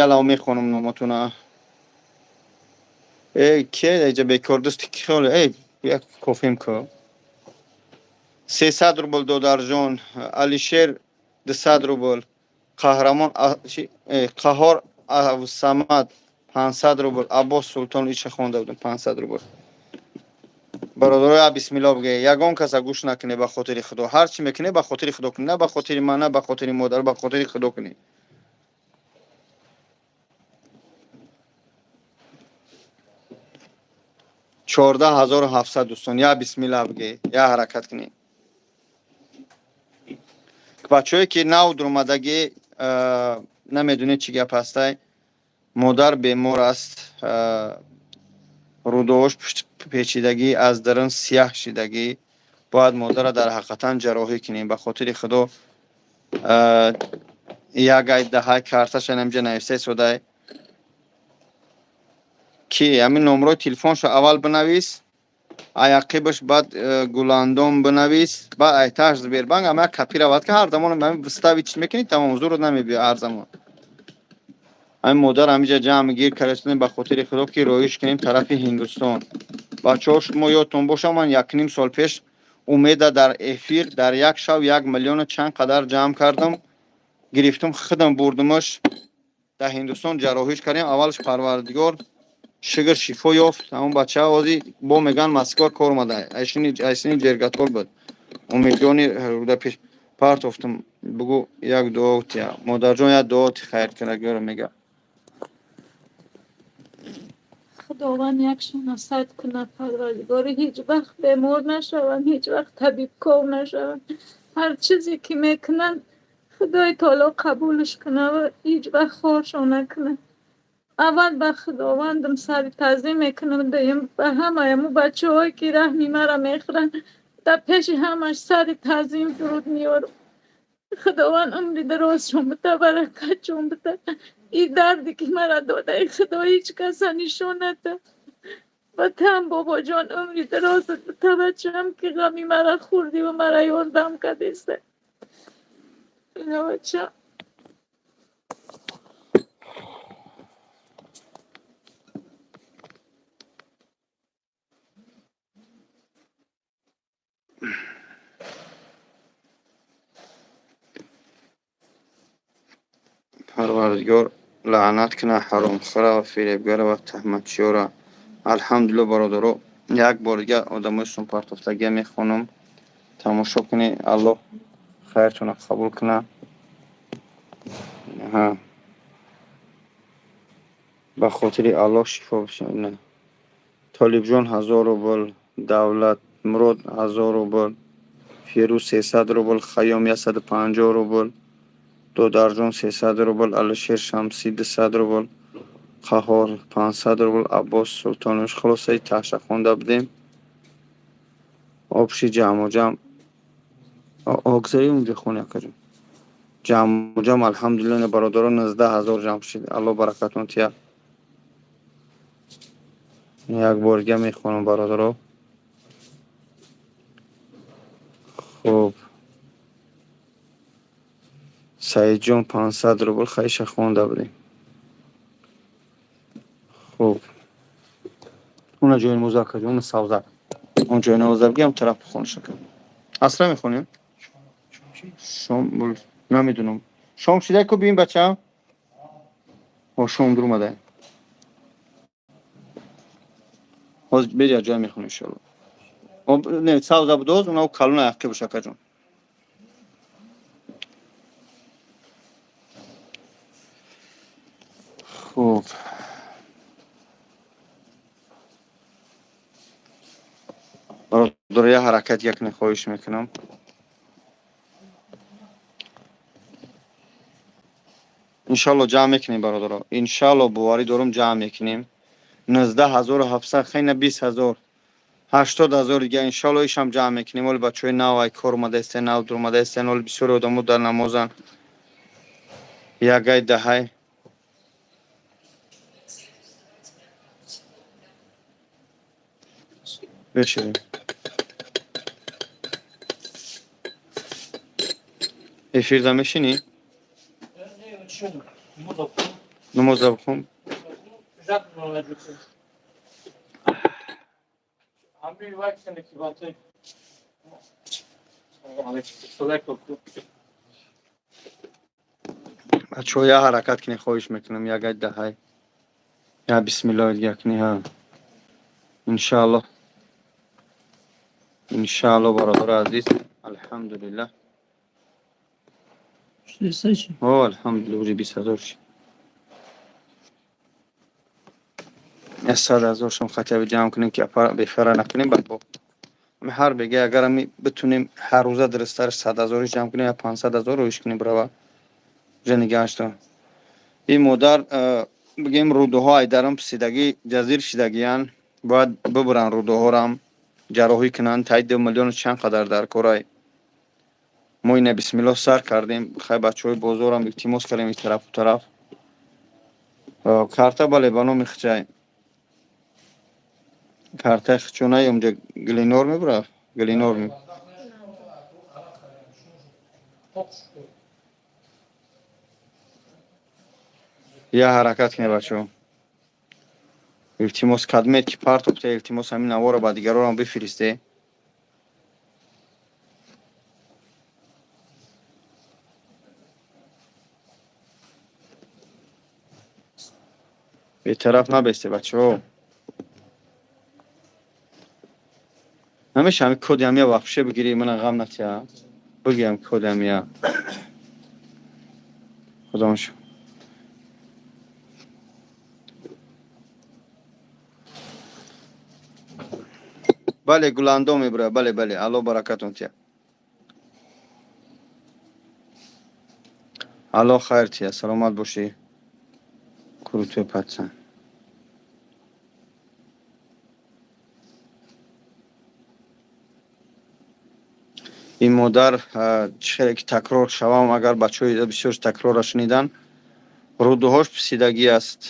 Ялав мехонам номотуна. Э, ке эҷа бекор дӯсти ки хеле, эй, як кофем ку. 300 рубл додарҷон, Алишер 200 рубл, Қаҳрамон Қаҳор Авсамад 500 рубл, Аббос Султон иша хонда будам 500 рубл. Бародаро, я бисмиллоҳ бигӯед, ягон каса гӯш накунед, ба хотири Худо. Ҳар чӣ мекунед, ба хотири Худо кунед, на ба хотири ман, на ба хотири модар, ба хотири Худо кунед. 14 700, дӯстон, я бисмиллаҳ бигӯед, я ҳаракат кунед. Бачаҳое ки нав дуромадагӣ, намедонед чӣ гап ҳастай, модар бемор аст. Рӯдаҳош печидагӣ, аз дарун сияҳ шидагӣ. Бояд модарра дар ҳақиқатан ҷарроҳӣ кунем. Ба хотири Худо, як ай даҳай карташа инамҷа нависта истодай. Ки ҳамин номрои телефоншо аввал бинавис, ай ақибаш баъд Гуландом бинавис, баъд айтааш Сбербанк ама як копи равад, ки ҳар замон ҳамин вставить мекунӣ, тамом, зурот намебиёд ҳар замон. Ҳамин модар ҳамиҷа ҷамъ гир карда, ба хотири Худо, ки роиш кунем тарафи Ҳиндустон. Бачаҳо, шумо ёдтон боша, ман 1,5 сол пеш Умеда дар эфир дар як шаб 1 миллиону чанд қадар ҷамъ кардам, гирифтам, худам бурдумаш дар Ҳиндустон, ҷарроҳиш кардем. Аввалш Парвардигор шукр, шифо ёфт. Ҳамон бача ҳозир бо меган Москва кор омада, айсини ҷергатол буд. Умедҷони руда пеш партофтам, бугӯ як дуо тия, модарҷон, як дуо ти, хайр кунагиёро мега. Худованд якшона сад кунад, Парвардигори, ҳеҷ вақт бемор нашаванд, ҳеҷ вақт табибкор нашаванд. Ҳар чизе ки мекунанд, Худои таоло қабулш кунад ва ҳеҷ вақт хоршон накунад. Аввал ба Худовандам сари таъзим мекунам, дуюм ба ҳамаи ҳамун бачаҳое ки раҳми маро мехӯранд, дар пеши ҳамаш сари таъзим фуруд меорам. Худованд умри дарозшон бита, баракатшон бита. Ин дарде ки мара додаи, Худо ҳеҷ каса нишон нада. Ба там, бобоҷон, умри дарозат бита, бачаам, ки ғами мара хӯрдӣ ва мара ёрдам кардеста. Ина, бачам. Парвардигор лаънат кунад ҳаромхӯра ва фиребгара ва таҳматчиёра. Алҳамдулилло, бародаро, як бор дига одамои сумпартофтагия мехонам, тамошо кунед. Аллоҳ хайртонро қабул кунад. Ҳа, ба хотири Аллоҳ шифо бишавад. Толибҷон 1000 рубл, Давлатмурод 1000 рубл, Фирӯз 300 рубл, Хайём 150 рубл, Додарҷон 300 рубл, Алишер Шамсӣ 200 рубл, Қаҳор 500 рубл, Аббос Султонович. Хулосаи таҳша хонда будем. Общий ҷамъу ҷамъ гузари унҷо хони, акаҷон. Ҷамъу ҷамъ, алҳамдулилла, бародаро, 19 000 ҷамъ шуд. Аллоҳ баракатон тия. Як бор дига мехонам, бародаро. Хуб, Саидҷон 500 рубл, хайша хонда будем. Хуб, уна ҷои намоза, акаҷон, уна савзак, он ҷои намоза бигам, тараф бихонаш, ака. Асра мехонем, шом намедунам, шом шида ку. Бибин, бача, о, шом дур омада. Ҳозир бери, ҷоя мехонем, иншоалло. Не, савза будоз, уна калона яққи бош, акаҷон. Хуб, бародаро, як ҳаракат як хоҳиш мекунам. Иншалло, ҷамъ мекунем, бародаро, иншалло, боварӣ дорум, ҷамъ мекунем. 19 700, хайна, 20 000, 80 000 дига, иншалло, ишам ҷамъ мекунем. Оли бачаҳои нав ай кор омадаистен, нав дуромадаистен, оли бисёри одамо дар намозанд. Ягай даҳай. Беширем. Эфирда мешинӣ? Намоза бихун. Ҳамин ваксине ки бача Бачаҳо, як ҳаракат кунед, хоҳиш мекунам. Ягай даҳай, я бисмиллоҳ дига кунӣ. Ҳа, иншааллоҳ, иншааллоҳ, бародари азиз, алҳамдулиллаҳ. О, алҳамдулиллаҳ, уже 20 000 шид. 100 000 шом хотя бы ҷамъ кунем, ки бефара накунем. Баъд бо ҳар бега, агар ами битунем, ҳар рӯза дурусттараш 100 000 ҷамъ кунем, я 500 000 роиш кунем, бирава уже нигаҳаш дор. Ин модар, бигем, рӯдаҳо айдарам писидагӣ, ҷазир шидагиян. Бояд бибуранд рӯдаҳорам, ҷарроҳӣ кунанд, таи 2 миллиону чанд қадар дар корай. Мо ина бисмиллоҳ сар кардем, хай бачаҳои бозорам илтимос кардем ин тарафу тараф. Карта бале ба номи хичай. Картаи хичонай онҷа Глинор мебурад? Глинор мебурад. Я ҳаракат кунед бачаҳо. Илтимос кадмед ки партобте, илтимос ҳамин наворро ба дигарорам бифиристе. Бетараф набесте бачаҳо. Намеша ҳами коди ҳамия вообще бигирӣ, мана ғам натия. Бигӣ ҳами коди ҳамия. Худош. Бале, Гуландом мебурад, бале, бале, Аллоҳ баракатон тия. Аллоҳ хайр тия, саломат бошӣ. Крутой пацан. Ин модар чӣ хеле ки такрор шавам, агар бачаҳои бисёр такрорро шунидан, рӯдаҳош писидагӣ аст.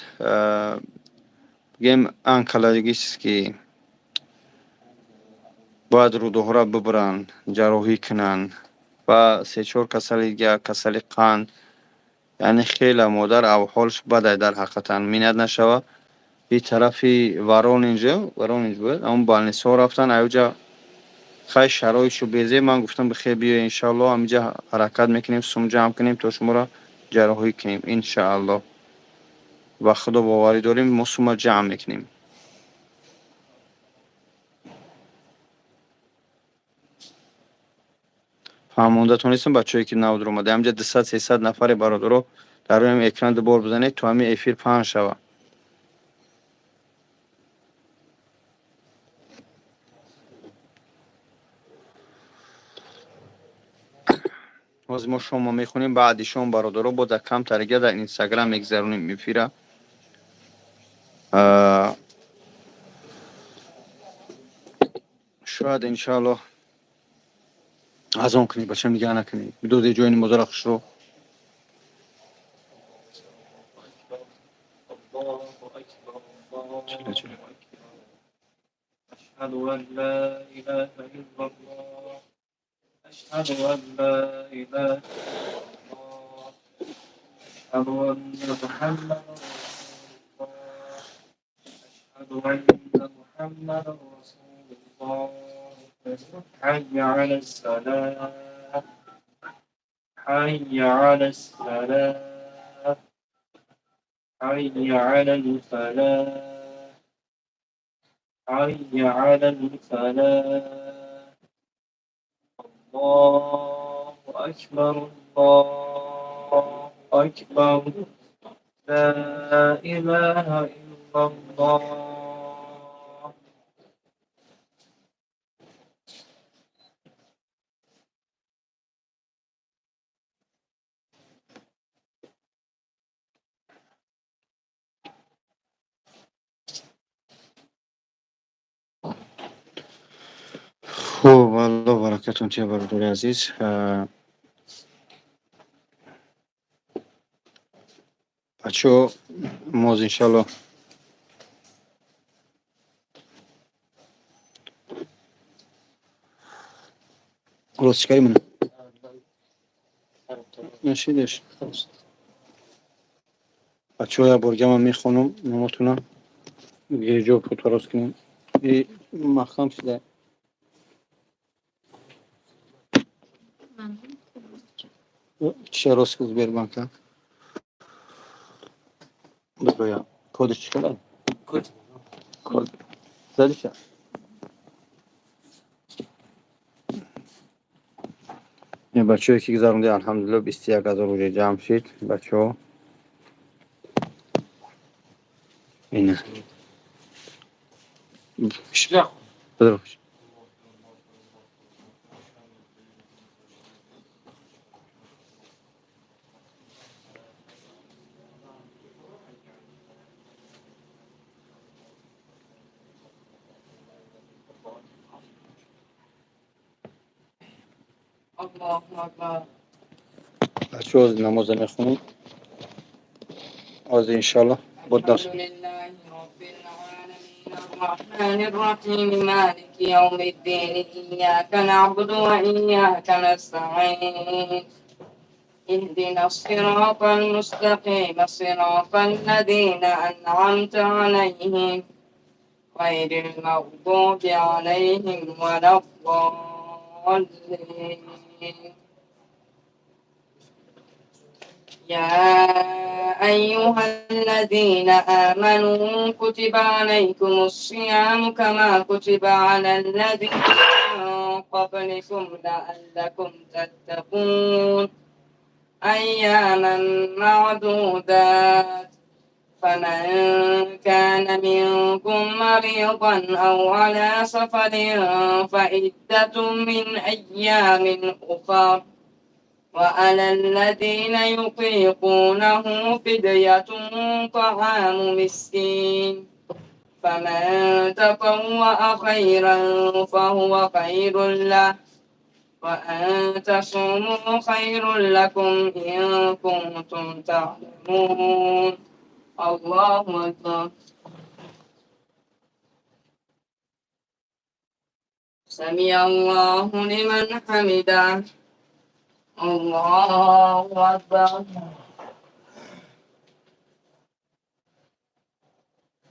Бигем онкологический. Бояд рӯдаҳоро бибуранд, ҷарроҳӣ кунанд ва се-чор касали дигар, касали қанд. Яъне хеле модар авҳолш бадай дар ҳақиқатан минат нашава. И тарафи Воронеж, Воронеж буд, ҳамон больницаҳо рафтан, аюҷа хай шароитшу безе. Ман гуфтам бихер биё, иншааллоҳ ҳаминҷа ҳаракат мекунем, сум ҷамъ кунем то шуморо ҷарроҳӣ кунем, иншааллоҳ. Ба худо боварӣ дорем, мо сума ҷамъ мекунем. Фаҳмондатон нестам бачаҳое ки нав дуромада. Ҳаминҷа 200-300 нафаре бародаро дар рӯи ҳамин экран дубор бизанед то ҳамин эфир паҳн шавад. Ҳозир мо шомо мехонем, баъди шом бародаро бо дар камтарига дар Инстаграм мегзаронем эфира. Шояд иншааллоҳ азон кунед, бачам нигаҳ накунед. Бидоде ҷои намозаро хушро. Аллоҳу акбар. Ашҳаду ан ла илаҳа иллаллоҳ. Ашҳаду ан ла илаҳа иллаллоҳ. Ашҳаду анна Муҳаммадан расулуллоҳ. Ашҳаду анна Муҳаммадан расулуллоҳ. Ҳайя алас-салоҳ. Ҳайя алас-салоҳ. Ҳайя алал-фалоҳ. Ҳайя алал-фалоҳ. Аллоҳу акбар, Аллоҳу акбар. Ла илаҳа иллаллоҳ. Хуб, Аллоҳ баракатон тия бародари азиз. Бачаҳо, моз иншааллоҳ рост чӣ кари мана? Нашидеш. Бачаҳо, як борга ман мехонам номотона. Гирҷо фото рост кунем. И маҳкам шуда. Чӣ рост кун Сбербанка? Бигӯя. Кодиш чӣ калад? Код. Код. Задиша? Бачаҳое ки гузаронда, алҳамдулиллоҳ, 21 000 уже ҷамъ шид, бачаҳо. Ина. Бидро. الله أكبر. Бачаҳо, ҳозир намоза мехонем. Ҳозир, иншоаллоҳ, бо дарс. الحمد لله رب العالمين الرحمن الرحيم مالك يوم الدين إياك نعبد وإياك نستعين اهدنا الصراط المستقيم صراط الذين أنعمت عليهم غير المغضوب عليهم ولا الضالين. يا أيها الذين آمنوا كتب عليكم الصيام كما كتب على الذين من قبلكم لعلكم تتقون. أياما معدودات، فمن كان منكم مريضا أو على سفر فعدة من أيام أخر، وعلى الذين يطيقونه فدية طعام مسكين، فمن تطوع خيرا فهو خير له، وأن تصوموا خير لكم إن كنتم تعلمون. الله أكبر. سمع الله لمن حمده. الله أكبر.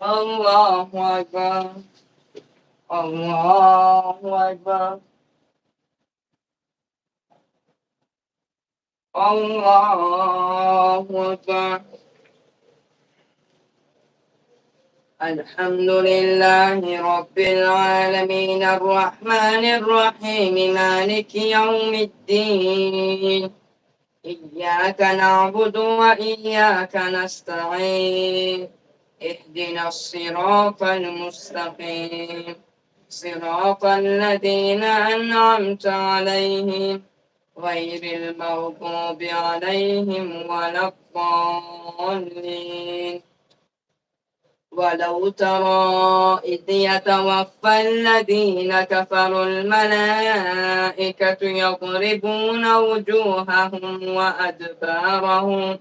الله أكبر. الله أكبر. الله أكبر. الحمد لله رب العالمين الرحمن الرحيم مالك يوم الدين إياك نعبد وإياك نستعين اهدنا الصراط المستقيم صراط الذين أنعمت عليهم غير المغضوب عليهم ولا الضالين. ولو ترى إذ يتوفى الذين كفروا الملائكة يضربون وأدبارهم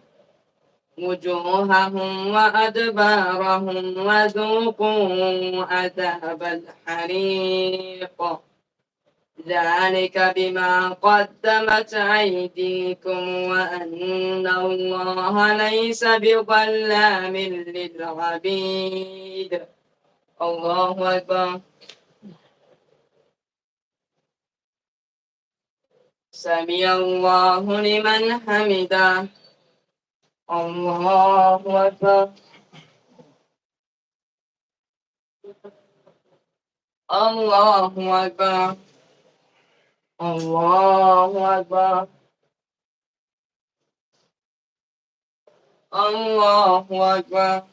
وذوقوا عذاب الحريق. ذلك بما قدمت أيديكم وأن الله ليس بظلام للعبيد. الله أكبر. سمع الله لمن حمده. الله أكبر. الله أكبر. الله أكبر. الله أكبر.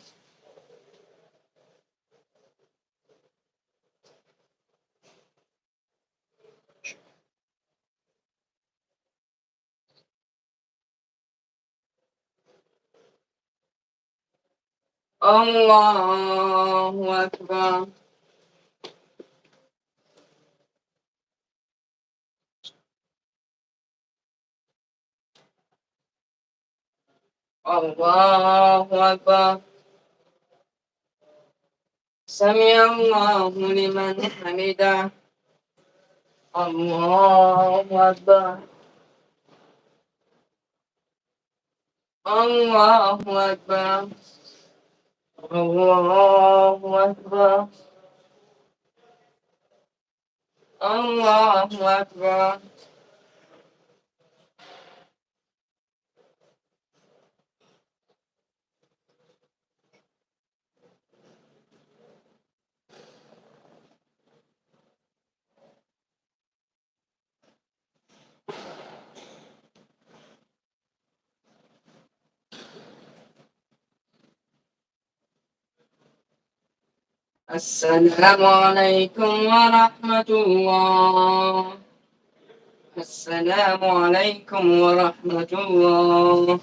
الله أكبر. الله أكبر. سمع الله لمن حمده. الله أكبر. الله أكبر. الله أكبر. الله أكبر. السلام عليكم ورحمة الله. السلام عليكم ورحمة الله.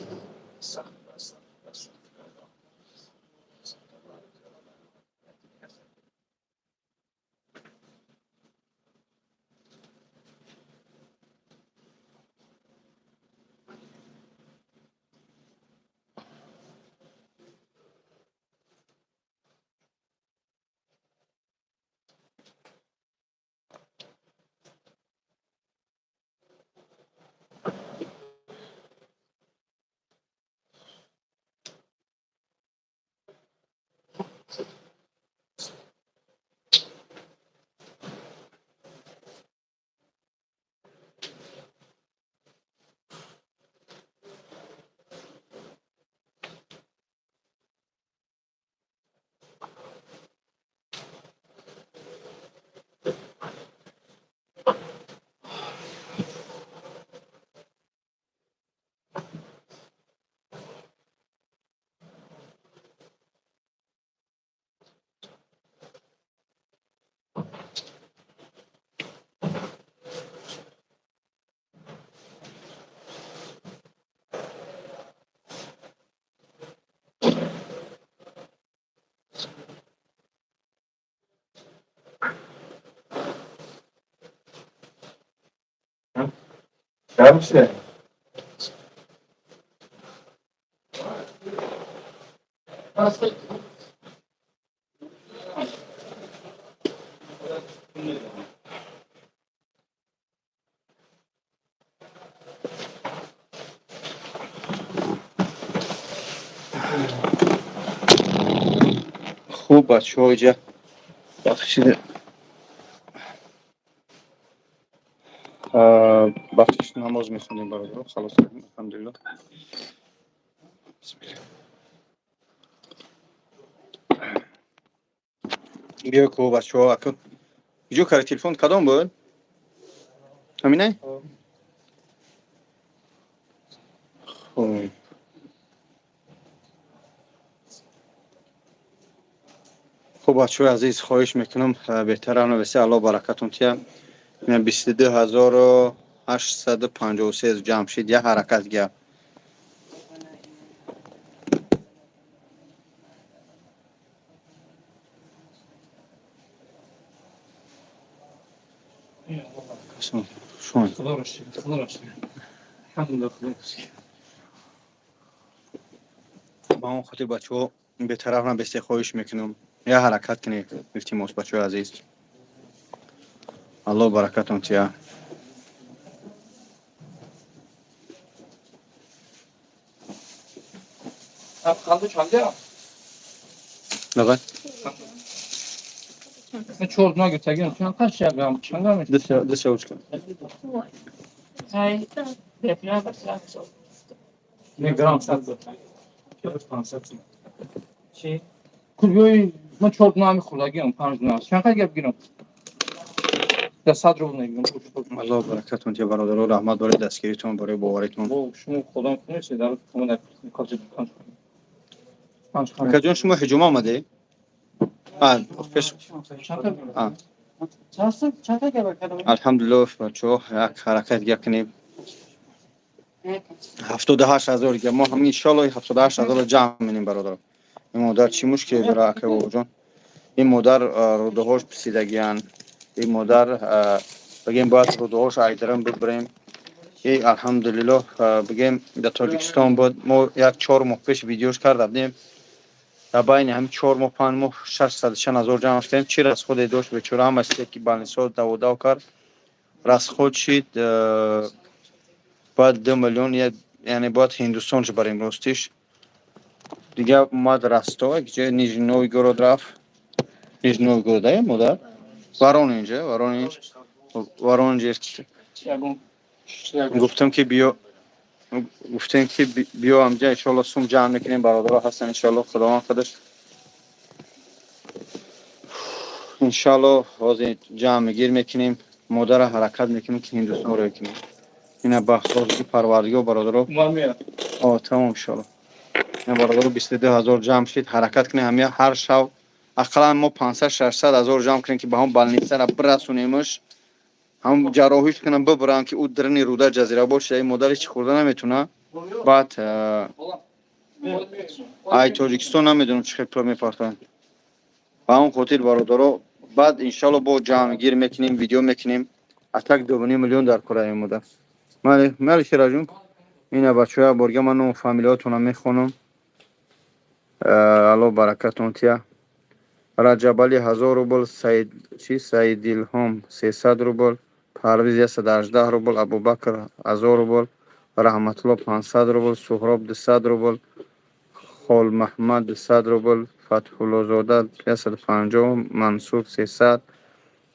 Грамче. Хуб, бачаҳо, иҷа бахшида, бахшиш, намоз мехонем, бародаро. Халос кардем, алҳамдулилло. Бисмилла. Биё ку, бачаҳо, аку иҷо кари. Телефон кадом буд? Ҳаминай? Хуб. Хуб, бачаҳои азиз, хоҳиш мекунам, беҳтара нависе. Аллоҳ баракатон тия. 22 853 ҷамъ шид. Як ҳаракат гия. Худоро шукр, худоро шукр. Алҳамдулиллоҳ, худоро шукр. Ба он хотир, бачаҳо, бетараф набесте, хоҳиш мекунам, як ҳаракат кунед, илтимос, бачаҳои азиз. Аллоҳ баракатон тия. Қанду чанде? Давай. Чор дона гиртагим. Чанд қанча грамм? Чанд грамм? Ду ручка. Ай, Не грамм сад. 500. Чи? Курбиёи ман чор дона мехӯрдагиам, панҷ дона. Чанд қад гап гирам? Да 100 рубл мегирам. Аллоҳ баракатон тия, бародаро. Раҳмат барои дастгиритон, барои боваритон. Бо шумо худам кунед, дар шумо панҷ панҷ. Акаҷон, шумо ҳиҷома омадед? Пеш. А. Алҳамдулиллоҳ, бачаҳо, як ҳаракат дига кунем. 78 000 дига. Мо ҳамин, иншоалло, 78 000-ро ҷамъ менем, бародаро. Ин модар чӣ мушкиле дора, ака бобоҷон? Ин модар рӯдаҳош писидагиянд. Ин модар, бигем, бояд рӯдаҳош айдарам бибарем. И алҳамдулиллоҳ, бигем, дар Тоҷикистон буд. Мо як 4 моҳ пеш видеош карда будем. Дар байни ҳамин 4 моҳ, 5 моҳ шашсаду чанд ҳазор ҷамъ шудем. Чӣ расходе дошт бечора, ҳама чизе ки больницаҳо даводав кард, расход шид. Бояд 2 миллион, яъне бояд Ҳиндустонш барем. Ростиш, дига омад Ростов, ҷои Нижний Новгород рафт. Нижний Новгород ая модар? Воронеж, Воронеж, Воронеж. Гуфтам ки биё, гуфтем ки биё амҷа, иншоалло, сум ҷамъ мекунем. Бародаро ҳастан, иншоалло, Худованд худаш, иншоалло, ҳозир ҷамъ мегир мекунем, модара ҳаракат мекунем ки Ҳиндустон рӯй кунем. Ина ба розии Парвардигор, бародаро. О, тамом, иншоалло. Ина, бародаро, 22 000 ҷамъ шид. Ҳаракат кунем, ҳамя ҳар шав ақаллан мо 500, 600 ҳазор ҷамъ кунем, ки ба ҳам больницара бирасонемаш, ҳам ҷарроҳиш кунам, бибарам, ки ӯ дарини рӯда ҷазира бошад. Ин модар ҳеч хӯрда наметавона. Баъд ай Тоҷикистон намедонам чӣ хел пул мепартоянд. Ба ҳамон хотир, бародаро, баъд, иншалло, бо ҷамъгир мекунем, видео мекунем. Атак 2,5 миллион дар кора ин модар. Мали, мали, Шераҷун. Ина, бачаҳо, як борга ман ном фамилиятонро мехонам. Аллоҳ баракатон тия. Раҷабали 1000 рубл, Саид чи, Саидилҳом 300 рубл, Парвиз 118 рубл, Абубакр 1000 рубл, Раҳматулло 500 рубл, Суҳроб 200 рубл, Холмаҳмад 200 рубл, Фатҳуллозода 150, Мансур 300,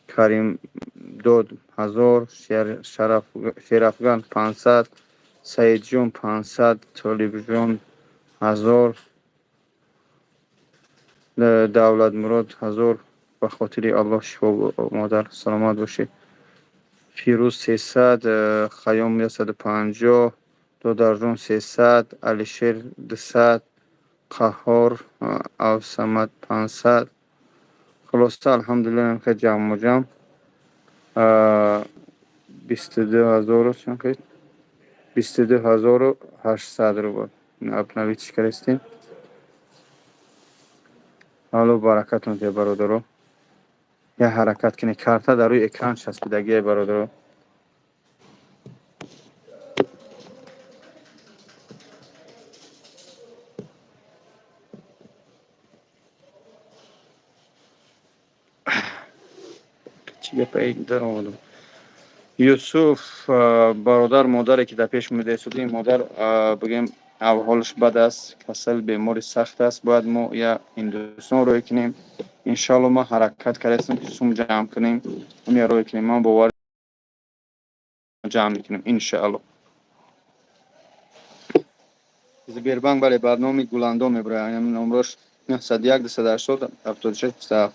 Каримдод 1000, Шерафган 500, Саидҷон 500, Толибҷон 1000, Давлатмурод 1000. Ба хотири Аллоҳ, шифо, модар, саломат бошед. Фирӯз 300, Хайём 150, Додарҷон 300, Алишер 200, Қаҳҳор Авсамад 500. Хулоса, алҳамдулиллоҳ, хел ҷамъу ҷамъ 22 ҳазору чанд қид? 22 800 рубл. Обновить кардистем. Алло баракатон диҳад, бародаро. Як ҳаракат кунед, карта дар рӯи экран часпидагие, бародаро. Чӣ гапа даромадам? Юсуф, бародар, модаре ки дар пеш мудаисудӣ, модар, бигем, аҳволаш бад аст, касал, бемори сахт аст. Бояд мо я Ҳиндустон рӯй кунем. Иншоалло, ма ҳаракат кардастем, ки сум ҷамъ кунем, я рӯй кунем. Ман бовар ҷамъ мекунем, иншоалло. Сбербанк, бале, ба номи Гуландом мебирояд. Номрош 901 280 76 27.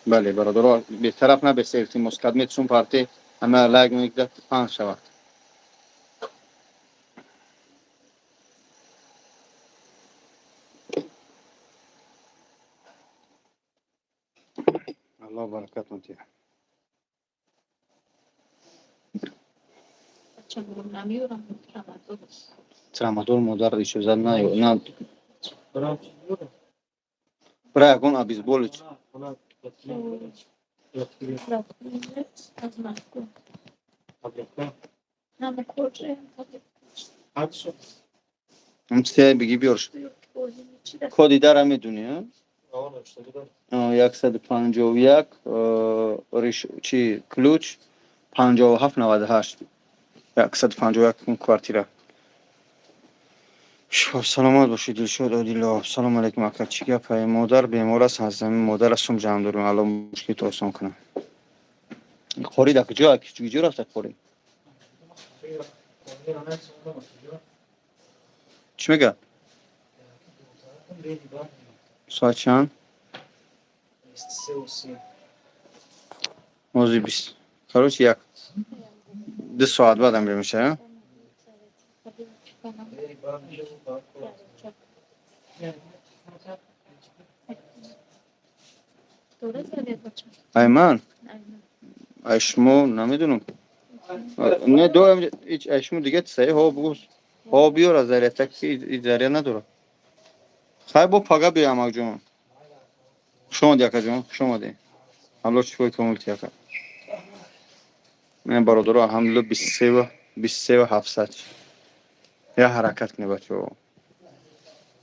Бале, бародаро, бетараф набесе, илтимос, кадмет сум парти, ҳама лайк мекда, паҳн шавад. Аллоҳ баракат мутиҳад. Трамадол модар иҷозат на на бира, ягон обезболить. Биги, биёрш. Коди дара медунӣ? 151 чи ключ 5798, 151 квартира. Саломат бошед, Дилшод Одилов. Салому алейкум, ака, чӣ гапа? Модар бемор аст, аз замин модара сум ҷамъ дорем. Алло мушкилито осон кунад. Қори дар куҷо, куҷо рафта қори? Чӣ мега? Соат чанд? Ҳозир бист, короче, як 2 соат баъдам мешава. Ай ман, ай шумо намедонам, не доим ай шумо дига саи ҳо бугӯ, ҳо биёр, аз зарята ки заря надорад. Хай, бо пага биё, амакҷон. Хуш омадӣ, акаҷон, хуш омадӣ. Аллоҳ шифои комил ти, ака. Бародаро, алҳамдулилла, 23 700. Я ҳаракат кунед, бачаҳо.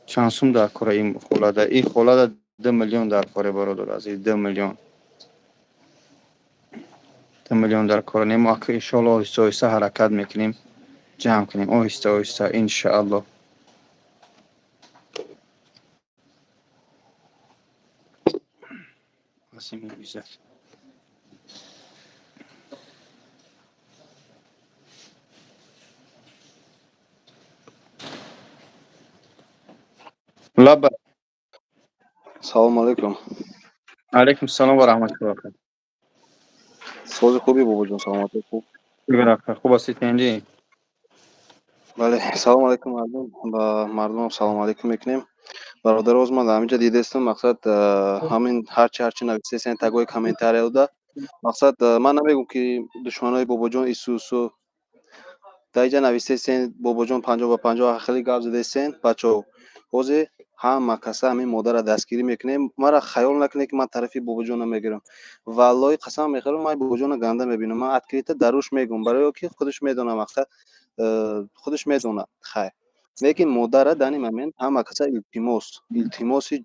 Чанд сум дар кора ин холада? Ин холада 2 миллион дар коре, бародар азиз, 2 миллион, 2 миллион дар кора. Не, мо ака, иншоалло, оҳиста оҳиста ҳаракат мекунем, ҷамъ кунем, оҳиста оҳиста, иншоалло. Азими иззат. Лаба. Салому алейкум. Алейкум салом ва раҳматуллоҳи ва баракатуҳ. Сози хубӣ, бобоҷон, саломатӣ хуб? Хуб ҳастӣ, тенҷӣ? Бале, салому алейкум, мардум, ба мардумам салому алейкум мекунем. Бародар, оз ман дар ҳаминҷа дидастам, мақсад, ҳамин ҳарчи нависесен тагои комментарияда, мақсад, ман намегӯм, ки душманои бобоҷон исусу дар инҷа нависесен, бобоҷон 50 ба 50, хеле гап задесен. Бачаҳо, ҳозир ҳама каса ҳамин модарра дастгирӣ мекунем. Мара хаёл накунед, ки ман тарафи бобоҷона мегирам. Валлоҳи, қасам мехӯрам, ман бобоҷона ганда мебинам. Ман открыто даруш мегӯм, барои ки худаш медонад, мақсад, худаш медонад. Хайр, лекин модарра данный момент ҳама каса илтимос, илтимоси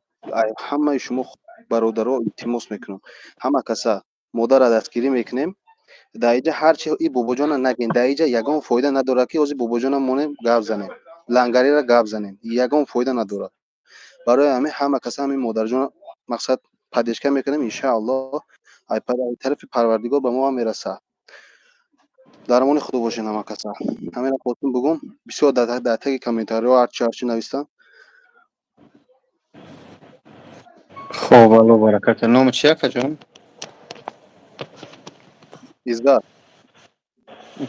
ҳамаи шумо бародаро илтимос мекунам, ҳама каса модарра дастгирӣ мекунем. Дар инҷа ҳарчи и бобоҷона нагӯем, дар инҷа ягон фоида надорад, ки ҳозир бобоҷона монем, гап занем, лангарира гап занем, ягон фоида надорад. Барои ҳамин ҳама каса ҳамин модарҷона, мақсад, поддержка мекунем. Иншааллоҳ, ай тарафи Парвардигор ба мо ҳам мерасад. Дар амони Худо бошед, ҳама каса. Ҳаминро хостум бугум. Бисёр дар таги комментариҳо ҳарчи навистам. Хоб, Алло баракат. Номи чи, акаҷон? Иззат.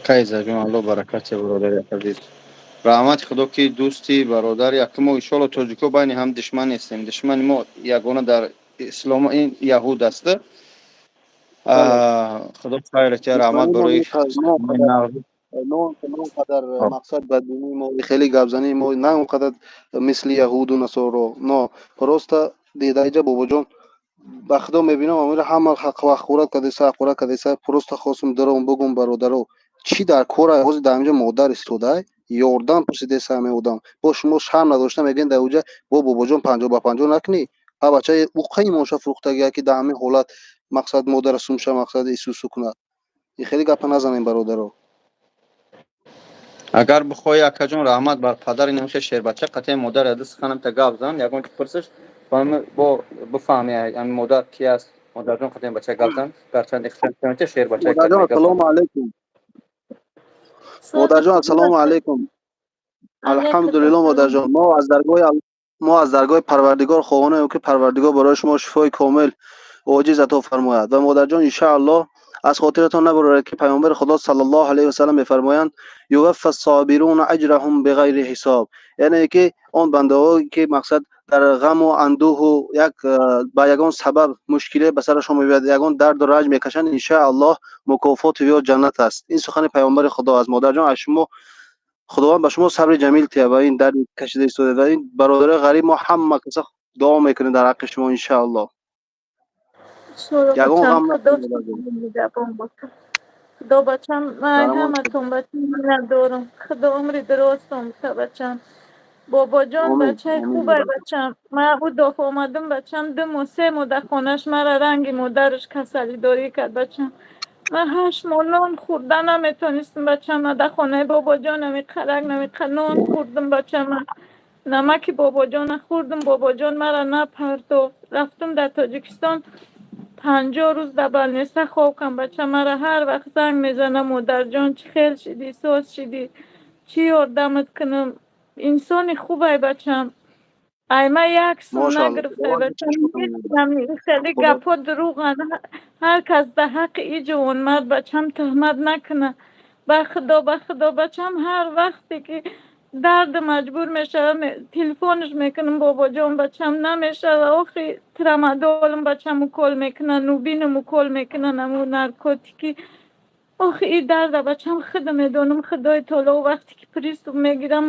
Кайзаҷон, Алло баракат, бародари азиз. Раҳмати Худо, ки дӯсти бародари яке мо. Иншоалло, тоҷико байни ҳам душман нестем. Душмани мо ягона дар ислом ин яҳуд аст. Худо хайрат, я раҳмат барои он қадар, мақсад, бадбинии мо, хеле гапзании мо на он қадар мисли яҳуду насоро, но просто дидаиҷа, бобоҷон, ба Худо мебинам, амира ҳама ҳақурат кардеса, ҳақурат кардеса. Просто хостум даром бугум, бародаро, чӣ дар кора ҳозир дар ҳаминҷо модар истодай, ёрдам пурсидеса ҳамин одам. Бо шумо шарм надошта мегӯен, дар уҷа бо бобоҷон 50 ба 50 накунӣ. Ҳа, бача, ӯ қай имонша фурӯхтагия, ки дар ҳамин ҳолат, мақсад, модара сумша, мақсад, исусу кунад? Ин хеле гапа назанем, бародаро. Агар бихоҳӣ, акаҷон, раҳмат бар падар, инамхе шербача қатъи модар яда суханам та гап зан, ягон чи пурсиш бо бифаҳми, ами модар ки аст. Модарҷон, қатъи бача гап зан, гарчанд ихтиёр шербача. Модарҷон, ассалому алайкум. Модарҷон, ассалому алайкум. Алҳамдулилло, модарҷон, мо аз даргоҳи Парвардигор хоҳонем, ки Парвардигор барои шумо шифои комил оҷиз ато фармояд. Ва, модарҷон, иншааллоҳ, аз хотиратон набарорад, ки Паёмбари Худо саллаллоҳу алайҳи васаллам мефармоянд: يوفى الصابرون أجرهم بغير حساب. Яъне ки он бандаҳое ки, мақсад, дар ғаму андӯҳу як ба ягон сабаб мушкиле ба сарашон мебиёяд, ягон дарду ранҷ мекашанд, иншааллоҳ, мукофоти ё ҷаннат аст. Ин сухани Паёмбари Худо аст. Модарҷон, аз шумо Худованд ба шумо сабри ҷамил тиҳад ва ин дарди кашида истода ва ин бародарои ғариб, мо ҳама каса дуо мекунем дар ҳаққи шумо, иншааллоҳ. Ягон ғам. Худо, бачам, ман ҳаматон, бачам, миннатдорам. Худо умри дуростон бита, бачам. Бобоҷон бачаи хубай, бачам. Ман ӯ дафъа омадам, бачам, 2 моҳ, 3 моҳ дар хонаш мара ранги модараш касалидорӣ кард, бачам. Ман 8 моҳ нон хӯрда наметонистам, бачам. Ман дар хонаи бобоҷон намеқарак намеқа нон хӯрдам, бачам. Ман намаки бобоҷона хӯрдам, бобоҷон мара напартофт. Рафтам дар Тоҷикистон, 50 рӯз дар больница хоб кам, бача. Мара ҳар вақт занг мезанам: «Модарҷон, чӣ хел шидӣ, соз шидӣ, чӣ ёрдамат кунам?» Инсони хубай, бачам. Ай ма як сум нагирифтай, бачам. Хеле гапҳо дурӯғанд. Ҳар кас дар ҳаққи и ҷавонмард, бачам, туҳмат накуна. Ба Худо, ба Худо, бачам, ҳар вақте ки дарду маҷбур мешавам, телефонаш мекунам: «Бобоҷон, бачам, намешава». Охи, трамадолам, бачам, укол мекунанд, нубинам укол мекунанд, аму наркотики. Охи, и дарда, бачам, худам медонам, Худои таоло. Вақте ки приступ мегирам,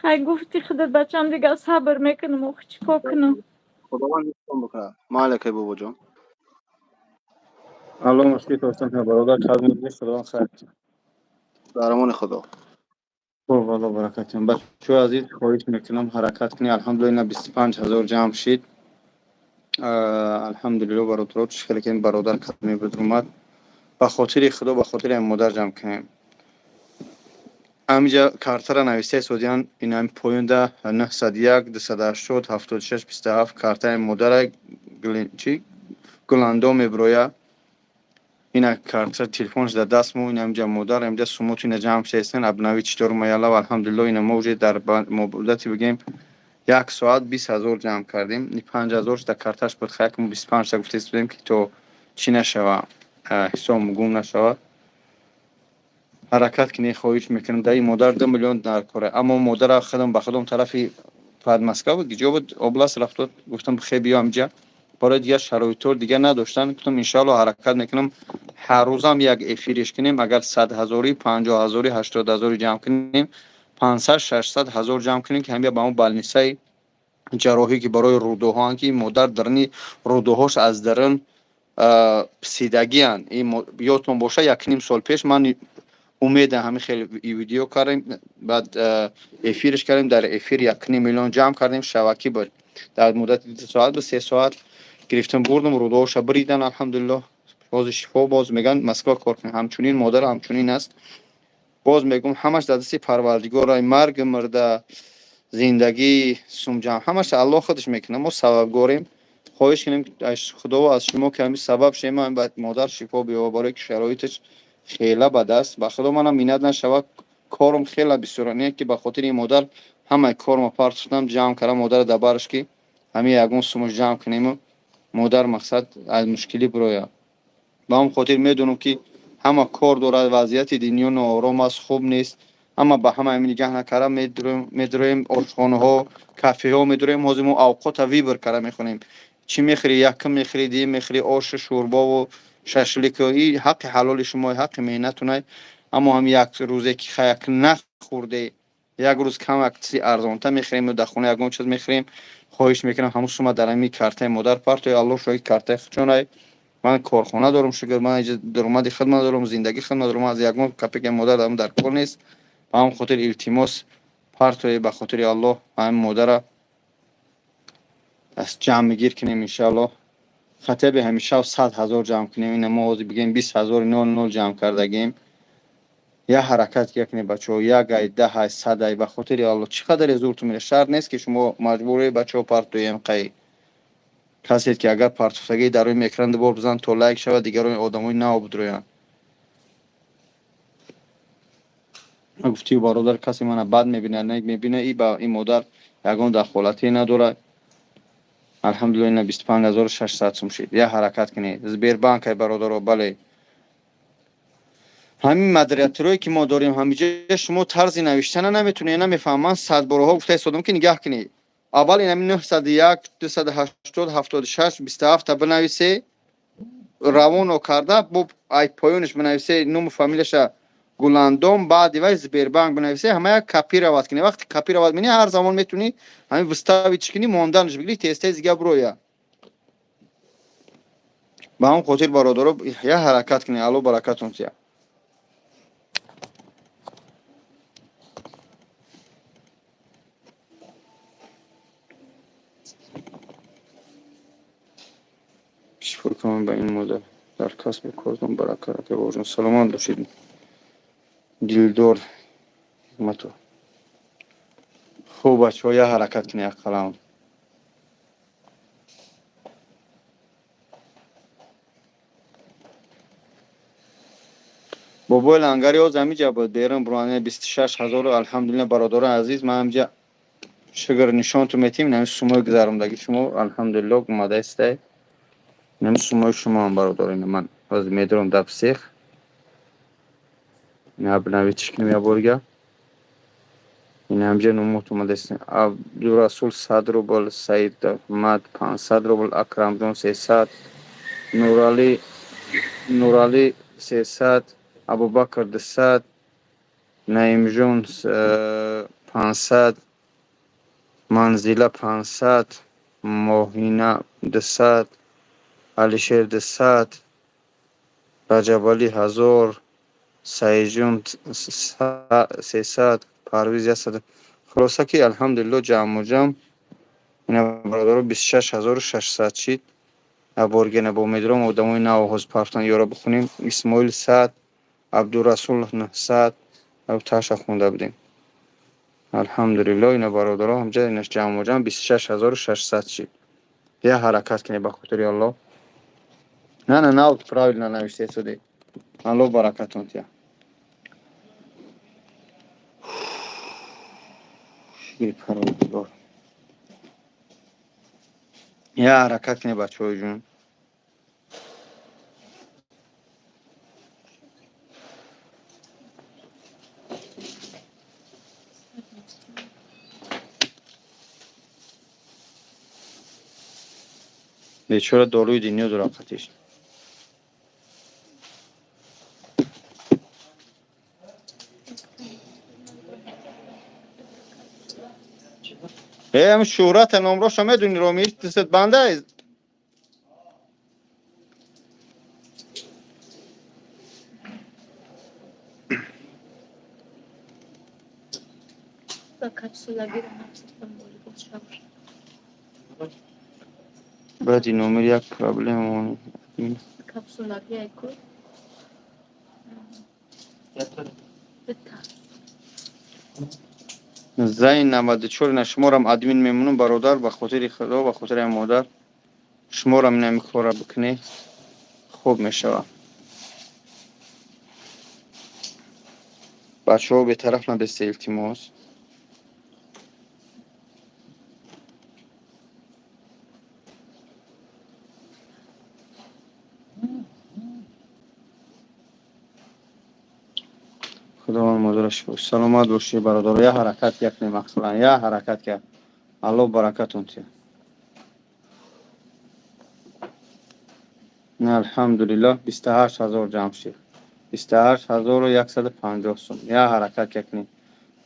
хай, гуфти худат, бачам, дигар сабр мекунам. Охи, чӣ кор кунам? Худованд ҳифзтон бикунад. Майли, акай бобоҷон. Алло мушкил осон кунад, бародар. Худованд хайр. Дар амони Худо. Хуб, Алло баракатон. Бачаҳои азиз, хоҳиш мекунам, ҳаракат кунед. Алҳамдулилла, 25 000 ҷамъ шид. Алҳамдулилло, бародаро, чӣ хеле ки бародар кадме бидромад. Ба хотири Худо, ба хотири модар ҷамъ кунем. Ҳамиҷа картара нависта истодиян, инами поёнда 901 280 76 27, картаи модара чи Гуландо мебироя. Ина карта, телефонш дар даст мо, инамҷа модар, инҷа сумоту ина ҷамъ шудастен. Абнави читор маяла. Алҳамдулилло, ина мо уже дар муддати, бигем, як соат 20 000 ҷамъ кардем. 5000 дар карташ буд. Хаяк мо 25-та гуфта истодем, ки то чӣ нашава, ҳисоб гум нашава. Ҳаракат кунед, хоҳиш мекунам. Дар ин модар 2 миллион дар кора, аммо модара худам ба худам тарафи Москва буд, ҷо буд, область рафтод. Гуфтам, хе, биё амҷа, барои дигар шароитҳо дигар надоштан. Гуфтам, иншоалло, ҳаракат мекунам, ҳар рӯзам як эфириш кунем. Агар 100 ҳазорӣ, 50 ҳазорӣ, 80 ҳазорӣ ҷамъ кунем, 500, 600 ҳазор ҷамъ кунем, ки ҳамя ба он больницаи ҷарроҳӣ, ки барои рӯдаҳоанд, ки модар даруни рӯдаҳош аз дарун писидагианд. Ёдтон боша, якним сол пеш ман умеда ҳамин хеле видео кардем, баъд эфирш кардем. Дар эфир 1,5 миллион ҷамъ кардем, шавакӣ буд. Дар муддати 2 соат бу 3 соат гирифтам, бурдам, рӯдаҳоша биридан. Алҳамдулиллоҳ, бози шифо. Боз мегӯянд, Москва кор кунем. Ҳамчунин модар ҳамчунин аст. Боз мегӯм, ҳамаш дар дасти Парвардигор. Марг, мурда, зиндагӣ, сумҷамъ, ҳамаш Аллоҳ худаш мекунад, мо сабабгорем. Хоҳиш кунем аз Худо, аз шумо, ки ҳамин сабаб шем, модар шифо биёба, барое ки шароиташ хела бад аст. Ба Худо, манам миннат нашавад, корум хела бисёр не, ки ба хотири ин модар ҳамаи корма партофтам, ҷамъ кардам модара дар бараш, ки ҳамин ягон сумаш ҷамъ кунему модар, мақсад, аз мушкилӣ бирояд. Ба ҳамн хотир медонам, ки ҳама кор дорад, вазъияти дунё ноором аст, хуб нест. Ҳама ба ҳама ҳамин нигаҳ накарда, медуроем ошхонаҳо, кафеҳо медуроем. Ҳозир мо авқота выбор карда мехонем: чӣ мехӯрӣ, якум мехӯрӣ, дуюм мехӯрӣ, ошу шӯрбову шашлику. И ҳаққи ҳалоли шумо, ҳаққи меҳнатунай. Аммо ҳам як рӯзе ки хаяк нахӯрде, як рӯз кам як чизи арзонта мехӯрем ё дар хона ягон чиз мехӯрем. Хоҳиш мекунам, ҳамун сума дар ҳамин картаи модар партои. Аллоҳ шоҳид, картаи худшонай. Ман корхона дорам, шукр, ман иҷа даромади хидмат дорам, зиндагӣ хидмат дорам, аз ягон капека модар дар кор нест. Ба ҳамн хотир, илтимос, партое, ба хотири Аллоҳ, ҳамин модара. Даст ҷамъ мегир кунем иншааллоҳ. Хотя бы ҳамеша 100 000 ҷамъ кунем. Ина мо ҳозир бигем 20 000 ҷамъ кардагем. Як ҳаракат якне, бачаҳо, як ай, 10 ай, 100 ай, ба хотири Алло, чӣ қадаре зурту мера, шарт нест, ки шумо маҷбуре, бачаҳо, партоем. Қай касед, ки агар партофтагӣ дар рӯи экран дубор бизан, то лайк шавад, дигарони одамои нав бидроянд. Гуфтию бародар, касе мана бад мебинад, мебина, и ба ин модар ягон дахолате надорад. Алҳамдулилла, ина 25 600 сум шид. Як ҳаракат кунед. Сбербанк ай, бародаро, бале. Ҳамин модераторое, ки мо дорем ҳамиҷа, шумо тарзи навиштана наметунед, намефаҳмам. Ман садбораҳо гуфта истодам, ки нигаҳ кунед. Аввал ин ҳамин 901 280 76 27 бинависе, равоно карда, бо ай поёнаш бинависе ному фамилияша Гуландом, баъди вай Сбербанк бинависе, ҳама як копировать кунед. Вақте копировать мекунӣ, ҳар замон метунӣ ҳамин вставить кунӣ, монданаш бигирӣ, тез тез дига бироя. Ба ҳамон хотир, бародаро, як ҳаракат кунед. Алло баракатон тия. Шукр кунам ба ин модар, дар касбу кортон баракат ҷон. Саломат бошед, Дилдор Ҳикматов. Хуб, бачаҳо, як ҳаракат кунед, як қалам. Бобои лангари оз ҳамиҷа буд, берун буране, 26 0-у. Алҳамдулилла, бародарони азиз, ман ҳамиҷа шукр нишонтон метиҳем. Ҳамин сумои гузарондагӣ шумо, алҳамдулилло, омадаистай. Ҳамин сумои шумоам, бародаро, ман ҳозир медорам дар всех. Обновить кунем як борга. Ин ҳамҷа номот омадааст: Абдурасул 100 рубл, Саид Аҳмад 500 рубл, Акрамҷон 300, Нуралӣ 300, Абубакр 200, Наимҷон 500, Манзила 500, Моҳина 200, Алишер 200, Раҷабалӣ 1000, Саидҷон 300, Парвиз 100. Хулоса, ки алҳамдулилло, ҷамъу ҷамъ ина, бародаро, 26 600 шид. Аборгена бо медром одамои нав ҳозир партан, ёро бихонем: Исмоил 100, Абдурасул 900, таша хонда будем. Алҳамдулилло, ина, бародаро, ҳамҷа инаш ҷамъу ҷамъ 26 600 шид. Я ҳаракат кунед, ба хотири Аллоҳ. На, на, нав правильно навиштед суди. Аллоҳ баракатон тия. Шукри Парвардигор. Я ҳаракат кунед, бачаҳои ҷун. Бечора доруи дунё дорад қатиш. Ам шӯҳрата номроша медуни, Ромиш дистат банда. Ба капсулагиро нафсатон волейбол шавад. Баъди номер як проблема. Капсулаги айку. Бита. Зайн 94, на шуморам админ мемонам, бародар, ба хотири Худо, ба хотири модар, шуморам инами кора бикунӣ, хуб мешавад. Бачаҳо, бетараф набесте, илтимос. Худованд модараш саломат бошӣ, бародар. Я ҳаракат якнем, ақлан я ҳаракат кард. Аллоҳ баракатон тия. Алҳамдулиллоҳ, 28 000 ҷамъ шид, 28 150 сум. Я ҳаракат якнем.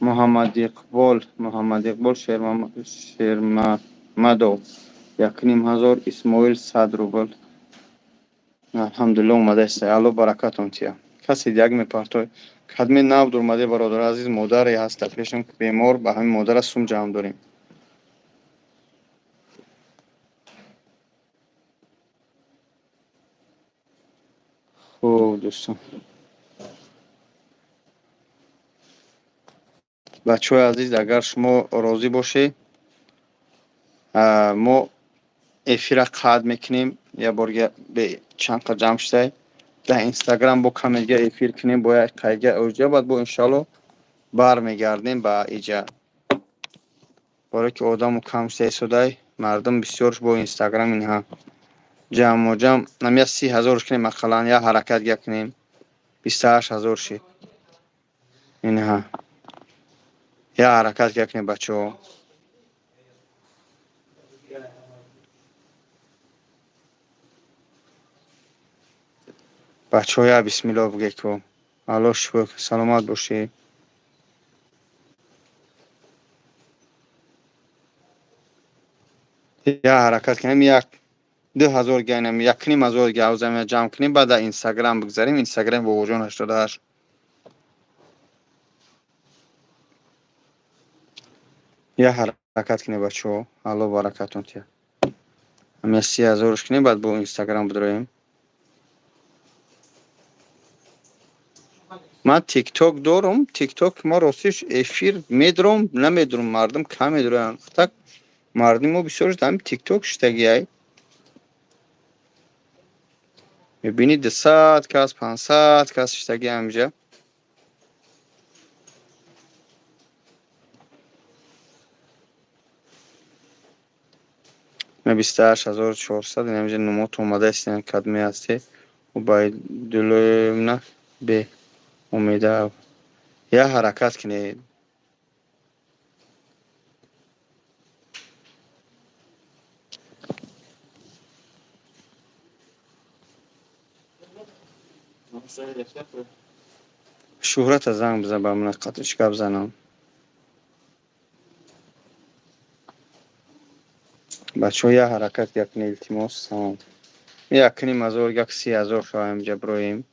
Муҳаммадиқбол, Муҳаммадиқбол Шермамадов 1500, Исмоил 100 рубл. Алҳамдулиллоҳ, омадаиста. Аллоҳ баракатон тия. Касе як мепартой кадме нав дурмаде, бародари азиз, модаре ҳаста пешам бемор, ба ҳамин модара сум ҷамъ дорем. Хуб, дӯстон, бачаҳои азиз, агар шумо розӣ бошед, мо эфира қатъ мекунем. Як бор чанд қа ҷамъ шудай дар Инстаграм, бо камега эфир кунем, бо як қайга оҷа, баъд бо иншоалло бармегардем ба иҷа, барое ки одаму кам шуда истодай, мардум бисёрш бо Инстаграм. Инҳа ҷамъу ҷамъ нам я 30 000 кунем, ақаллан як ҳаракат га кунем, 28 000 шид. Инҳа як ҳаракат га кунем, бачаҳо. Бачаҳо, я бисмилло бигӯед ку. Алло, шукр, саломат бошед. Я ҳаракат кунем, як 2000 гаинам, 1500 га ҷамъ кунем, баъд дар Инстаграм бигзарем. Инстаграм Бобоҷон 88. Я ҳаракат кунем, бачаҳо, алло баракатон тиҳад. Ҳамя 30 000-ш кунем, баъд бо Инстаграм бидроем. Ман Тикток дорум, Тикток ма ростиш эфир медурам, намедурам, мардум кам медуранд. Так мардуми мо бисёрш дар ҳамин Тикток шиштагиай. Мебинӣ, 200 кас, 500 кас шиштаги ҳаминҷа. На 28 400 инаминҷа нумот омада истен, кадме ҳасте? Убайдуллоевна бе умеда. Я ҳаракат кунед. Шӯҳрата занг бизан, ба ман қатиш гап занам. Бачаҳо, як ҳаракат якунед, илтимос. Салом. 1500, як 30 000 шавем, инҷа бироем.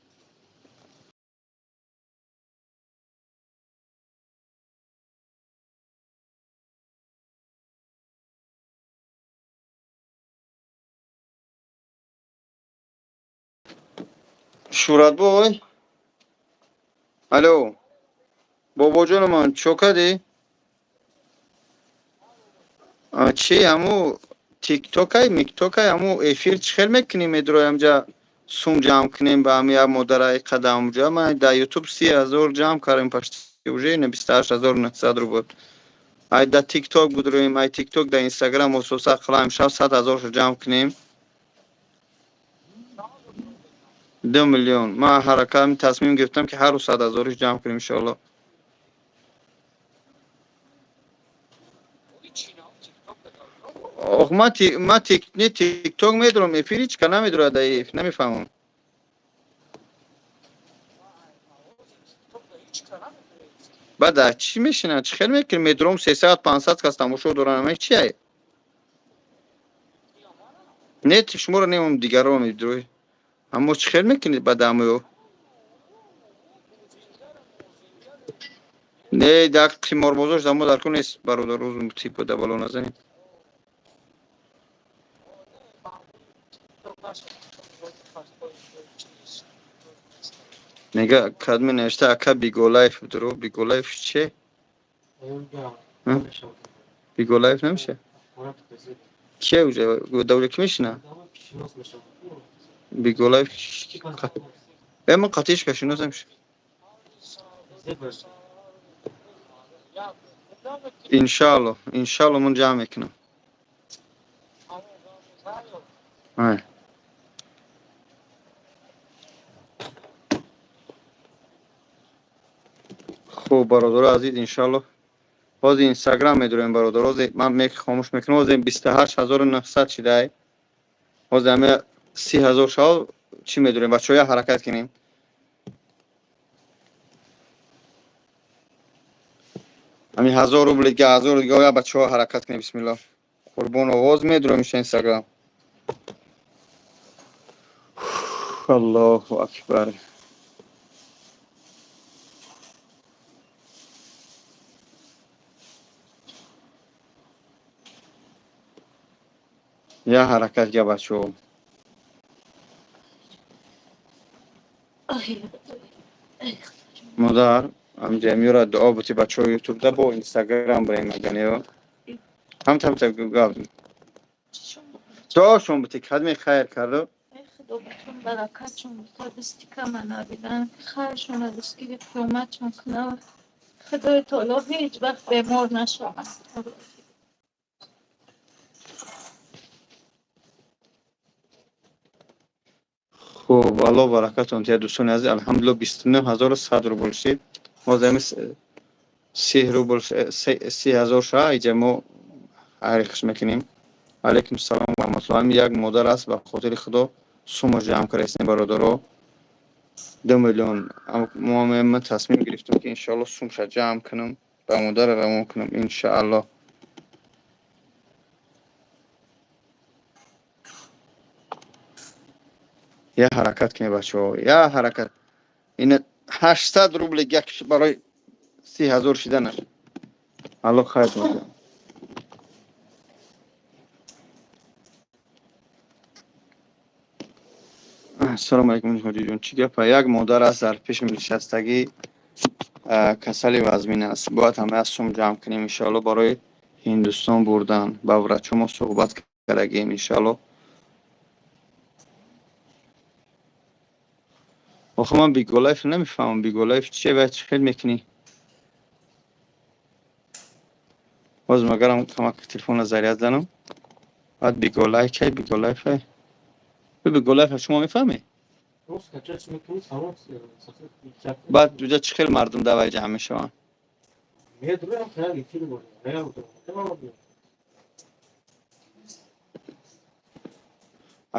Шӯҳратбой, алло, бобоҷону ман, чо кардӣ? Чи, ҳаму тиктокай, миктокай, ҳаму эфир чӣ хел мекунӣ? Медрои ҳамҷа сум ҷамъ кунем ба ҳами як модараи қадамҷа. Ман дар Ютуб 30 000 ҷамъ кардем почти, уже ина 28 900 рубл. Ай дар Тикток будроем, ай Тикток дар Инстаграм ососа ақаллан имшаб 100 000-шо ҷамъ кунем. 2 миллион. Ман ҳаракат тасмим гирифтам, ки ҳар рӯз 100 000-иш ҷамъ кунем, иншоалло. Ох, ма не Тикток медурам, эфир ҳеч ка намедурад дар эф, намефаҳмам. Баъд дар чӣ мешинад? Чӣ хел мекунӣ? Медурам, 300, 500 кас тамошо доранд, ама чия? Не, шуморо немам, дигарро медурӣ. Аммо чӣ хел мекунед баъд амоё? Не, дар қиморбозор шуда, мо дар кун нест, бародар, рӯз типо да бало назанем. Мега кадме навишта, ака, Биголайф дуро, Биголайф че? Биголайф намеша? Кия уже? Давле ки мешина? Биголайф. Э, ман қатишка шиносам. Иншаалло, иншаалло, ман ҷамъ мекунам. Ай. Хуб, бародаро азиз, иншаалло ҳозир Инстаграм медурем, бародар. Ҳозир ман мек хомӯш мекунам. Ҳозир 28 900 шидай. Ҳозир ҳама 30 000 шав, чӣ медурем, бачаҳо, як ҳаракат кунем. Ҳамин 1000 рубл дига, 1000 дига, я бачаҳо, ҳаракат кунем, бисмилло. Қурбон оғоз медурем иша Инстаграм. Аллоҳу акбар. Я ҳаракат га, бачаҳо. Модар, ҳамҷа миёра дуо бути бачаҳои ютубда, бо Инстаграм бирем маганиё. Ҳам тамта гап. Дуошон бути, кадме хайр карду. Худо бутун баракатшон бута, дасти кама набидан, хайршона дастгири қиёматшон кунад. Худои таоло ҳеҷ вақт бемор нашаванд. Хуб, Аллоҳ баракатон диҳад, дӯстони азиз. Алҳамдулилло, 29 100 рубл шид. Ҳозир ҳами 30 рубл, 30 000 ша иҷа мо ҳайрихш мекунем. Алайкум салом ва раҳматуллоҳ. Ҳами як модар аст, ба хотири Худо сума ҷамъ кардаистем, бародаро. 2 миллион. Мо ман тасмим гирифтем, ки иншоалло сумша ҷамъ кунам, ба модарро равон кунам, иншоалло. Я ҳаракат кунед, бачаҳо, я ҳаракат. Ина 800 рубли як барои 30 000 шиданаш. Аллоҳ хайртон диҳад. Ассалому алайкум, ҳоҷиҷон, чӣ гапа? Як модар аст, дар пеши нишастагӣ, касали вазмин аст. Бояд ҳамая сум ҷамъ кунем, иншоалло, барои Ҳиндустон бурдан. Ба врачо мо суҳбат кардагем, иншоалло. Охи, ман Биголайф намефаҳмам. Биголайф чие ва чӣ хел мекунӣ? Боз магарам камак телефонро заряд занам. Баъд Биголайф кай Биголайф? Биголайф шумо мефаҳмед? Баъд уҷа чӣ хел мардум давай ҷамъ мешаванд? Медурам, хеле филм бурдам.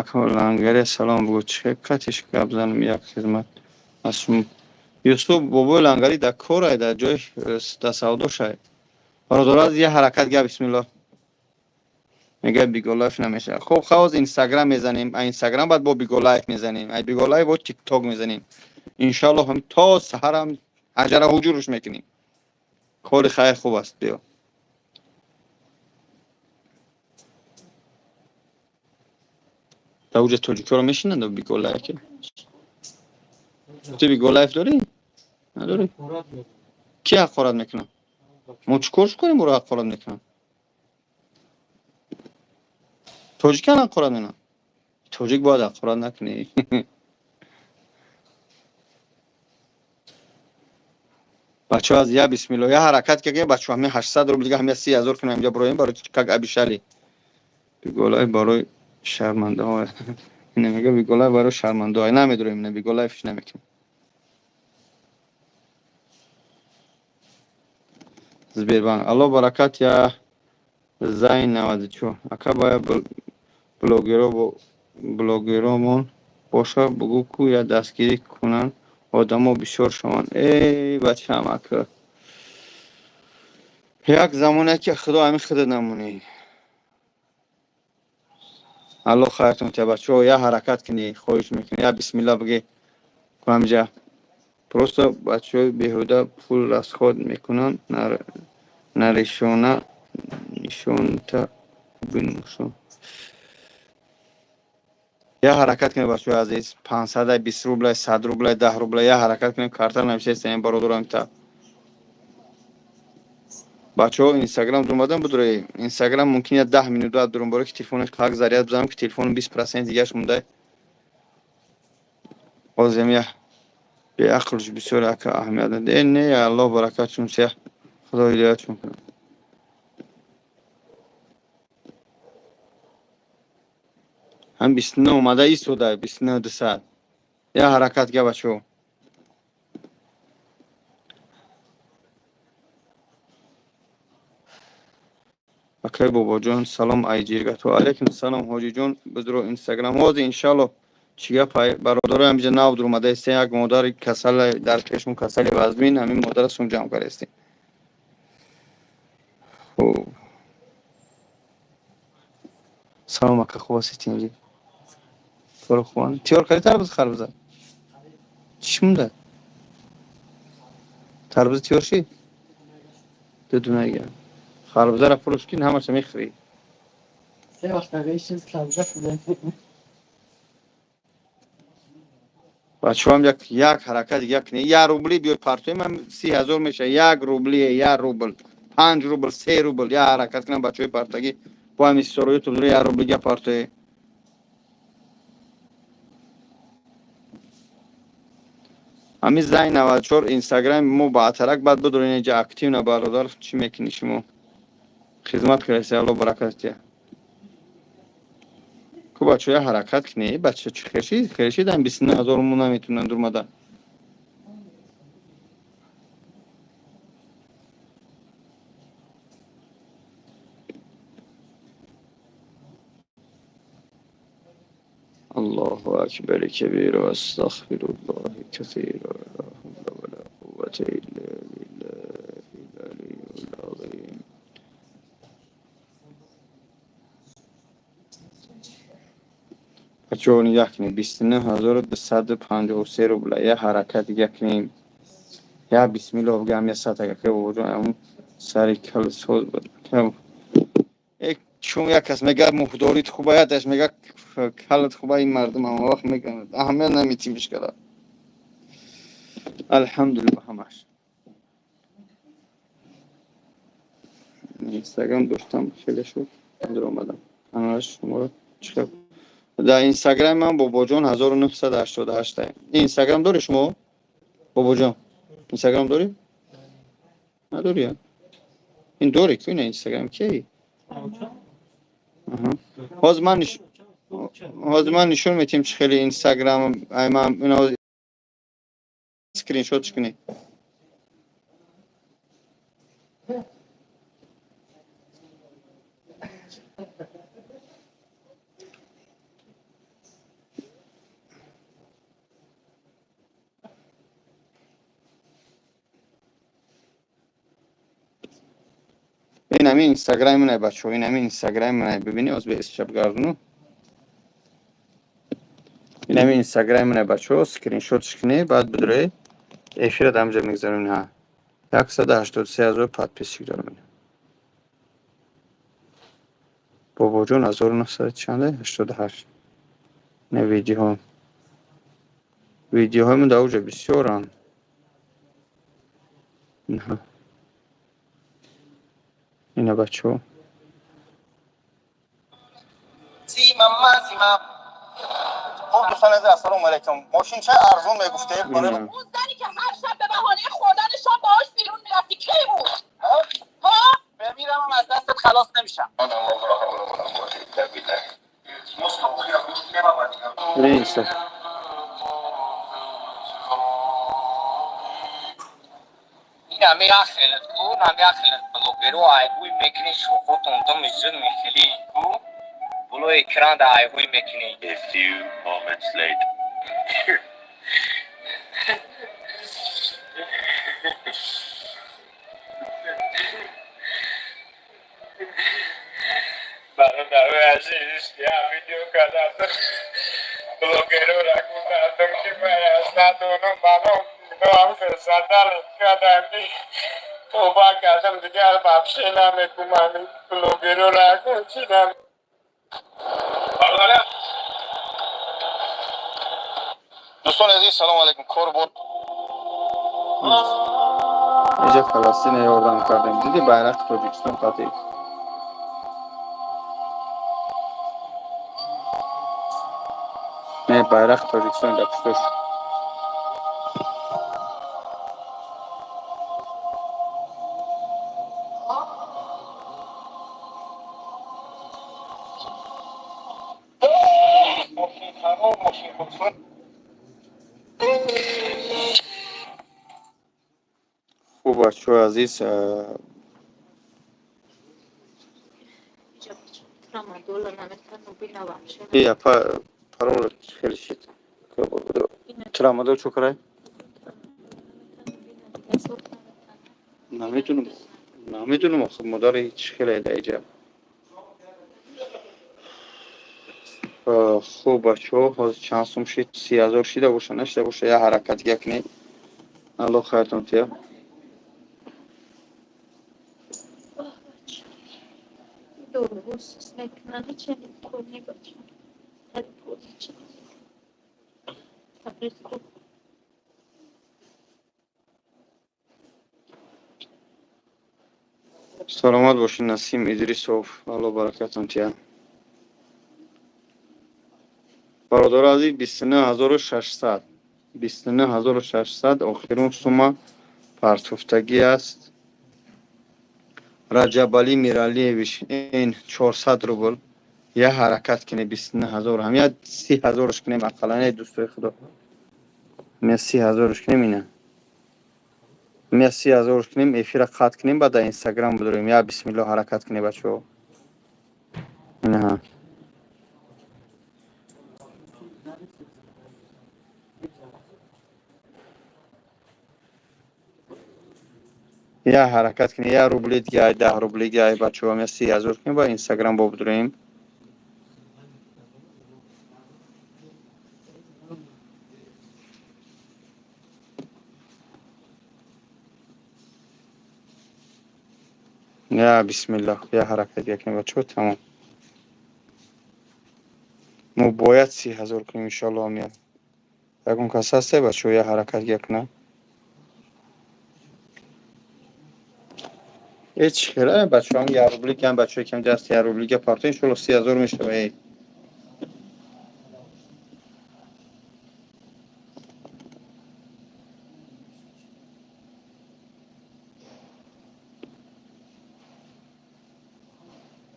Ака Лангаре салом бугӯ, чӣ хел катиш гап занам, як хизмат аз шумо. Юсуф бобои Лангарӣ дар корай, дар ҷои дар савдошай. Бародаро, аз я ҳаракат га, бисмиллоҳ. Мега Биголайф намешавад. Хуб, ҳоз Инстаграм мезанем, а Инстаграм баъд бо Биголайф мезанем, ай Биголайф бо Тикток мезанем. Иншоалло, ҳам то саҳарам ҳаҷара ҳуҷурш мекунем. Кори хайр хуб аст, биё. Дар уҷа тоҷикҳоро мешинанд Биголайф? Ту Биголайф дорӣ? Надорӣ? Ки ҳақорат мекунад? Мо чӣ корш кунем, ӯро ҳақорат мекунанд? Тоҷикан ҳақорат мекунанд. Тоҷик бояд ҳақорат накунӣ. Бачаҳо, аз я бисмиллоҳ, я ҳаракат ки бачаҳо, ҳамин 800 рубл дига, ҳамин 30 000 кунем, инҷа броем барои как обещали. Биголайф барои шармандаҳо. Ина мега Биголайф барои шармандаҳо. Намедурем, ина Биголайфш намекунем. Сбербанк. Аллоҳ баракат я зайн 94. Ака, бояд блогеро блогеромон боша, бугӯ ку я дастгирӣ кунанд, одамо бисёр шаванд. Эй бачаам, ака. Як замоне ки Худо ҳамин худат намонӣ. Аллоҳ хайртон диҳад, бачаҳо, я ҳаракат кунӣ, хоҳиш мекунӣ, я бисмилла бигӣ ҳамҷа. Просто бачаҳои беҳуда пул расход мекунанд, нарешона нишонта бинушон. Я ҳаракат кунед, бачаҳои азиз, 500, 20 рублай, 100 рублай, 10 рублай, я ҳаракат кунем, карта нависестем, бародарам та. Бачаҳо, Инстаграм дурмадан будуре. Инстаграм мумкин я 10 минут баъд дурум, барои ки телефонаш қак заряд бизанам, ки телефону 20% дигаш монда. Ҳозирам я беақлш бисёр, ака, аҳамият наде. Э, не, Аллоҳ баракатшон сия. Худо ҳидоятшон кунад. Ҳам 29 омада истода, 29 200. Я ҳаракат га, бачаҳо. Акай Бобоҷон, салом, ай ҷиргато. Алайкум салом, ҳоҷиҷон, бидро Инстаграм. Ҳозир иншаалло, чӣ гапай, бародарои, ҳамиҷа нав дуромада истем, як модари касала дар пешмон, касали вазмин, ҳамин модара сум ҷамъ кардаистем. Хуб. Салом, ака, хуб ҳастӣ, тинҷӣ? Кори хубан? Тиёр кардӣ тарбуз, харбуза? Чӣ монда? Тарбуз тиёр шид? Ду дунайга. Харбузаро фурӯш кин, ҳамаша мехӯрӣ. Се вақт агашин харбуза хӯрдем. Бачаҳоам, як ҳаракат дига кунед. Як рубли биёй партоем, ам 30 000 мешавад. Як рубли, як рубл, 5 рубл, 3 рубл. Як ҳаракат кунам, бачаҳои партагӣ, бо ҳами ситораи ютуб, як рубли дига партое. Ҳамин зай 94 инстаграми мо ба атарак баъд бидорен, инҷа активно. Бародар, чӣ мекунӣ шумо? Хизмат кардеси, Алло баракат тия. Ку, бачаҳо, як ҳаракат кунед. Бача, чӣ хешид, хешидан, 29 000 мо наметунам дурмада. الله أكبر كبير وأستغفر الله كثيرا، لا حول ولا قوة إلا بالله العلي العظيم. Бачаҳо, нигоҳ кунед, 29 253 рубла. Як ҳаракат дига кунем, як бисмиллоҳ бигӯям, я сад агака. Бобоҷон, ҳамун сари кал соз буд. Чун як кас мегӯяд, муҳдорит хуба, яташ мегӯяд, калат хуба. Ин мардум ҳама вақт мегӯянд, аҳамият наметим ишкала. Алҳамдулилла, ҳамаш. Инстаграм доштам, хеле шуд, омадам каналаш. Шуморо чӣ дар инстаграми ман Бобоҷон 1988. Инстаграм дори шумо, Бобоҷон? Инстаграм дорӣ, надорӣ? Ин дорӣ ку? Ина инстаграм ки? Ҳозир ман нишон метиҳем, чӣ хеле инстаграм. Ман скриншот кунед. Ин ҳамин инстаграми мане, бачаҳо, ин ҳамин инстаграми мане, бибини. Оз бе гардуну. Ин ҳамин инстаграми мане, бачаҳо, скриншотш кунед, баъд бидуред. Эфира дар ҳамҷа мегзаронем. Ҳа, 183 000 подписчик дорам. Бобоҷон ҳазору нӯҳсаду чанде ҳаштоду ҳашт. Не, видеоҳо, видеоҳои дар уҷа бисёранд. Ина, ина, бачаҳо. Хуб, дӯстон азиз, ассалому алайкум. Мошин ча арзон мегуфте? Ина. اون زنی که هر شب به بهانه خوردن شام باهاش بیرون میرفتی کی بود؟ ها؟ بمیرم هم از دستت خلاص نمیشم. Neyse. Ин ҳами ахелат ку, ҳами ахелат блогеро айҳӯй мекунӣ, шохотон думи зуд мехелӣ ку, болои экран да айҳӯй мекунӣ. A few moments later. Бародарои азиз, як видео кардам, блогерора гуфтам, ки ман аз надонам, манам иноам фирсатал кардам, ки тоба кардам, дигар вообще намекунам блогерора чӣ нам. Дӯстони азиз, салому алайкум. Кор бо Инҷа Фаластина ёрдам кардем. Диди, байрақи Тоҷикистон қатъи. Не, байрақи Тоҷикистон дар пуштош. Хуб, бачаҳои азиз, Трамадола наметану бина вообще. Ия, парол хеле шид. Трамадол чо карай? Намедунам, намедунам, охи модари чӣ хеле дар иҷа. Хуб, бачаҳо, ҳозир чанд сум шид? 30 000 шида боша, нашида боша, як ҳаракат дига кунед. Алло хайртон тия. Дору мекунанд, чени курни бача. Таблетку. Саломат бошед, Насим Идрисов, Алло баракатон тия. Бародари азиз, 29 600, 29 600 охирун сумма партофтагӣ аст. Раҷабалӣ Миралиевич, ин 400 рубл. Я ҳаракат кунед, 29 000 ҳам я 30 000-ш кунем ақаллан, эй дӯстои худо. Я 30 000-ш кунем, ина. Я 30 000-ш кунем, эфира қатъ кунем, баъд дар Инстаграм бидорем. Я бисмилло, ҳаракат кунед, бачаҳо. Инаҳа. Я ҳаракат кунед, я рубли дига, ай 10 рубли дига, ай бачаҳо, я 30 000 кунем, баъд Инстаграм бо бидорем. Я бисмиллоҳ, я ҳаракат якем, бачаҳо, тамом. Мо бояд 30 000 кунем, иншоалло. Омия. Ягон кас ҳасте, бачаҳо, я ҳаракат якунам? Ҳеч хела, бачаҳо, я рубли кам, бачаҳо кам даст я рубли га парто, иншоалло 30 000 мешава, эй.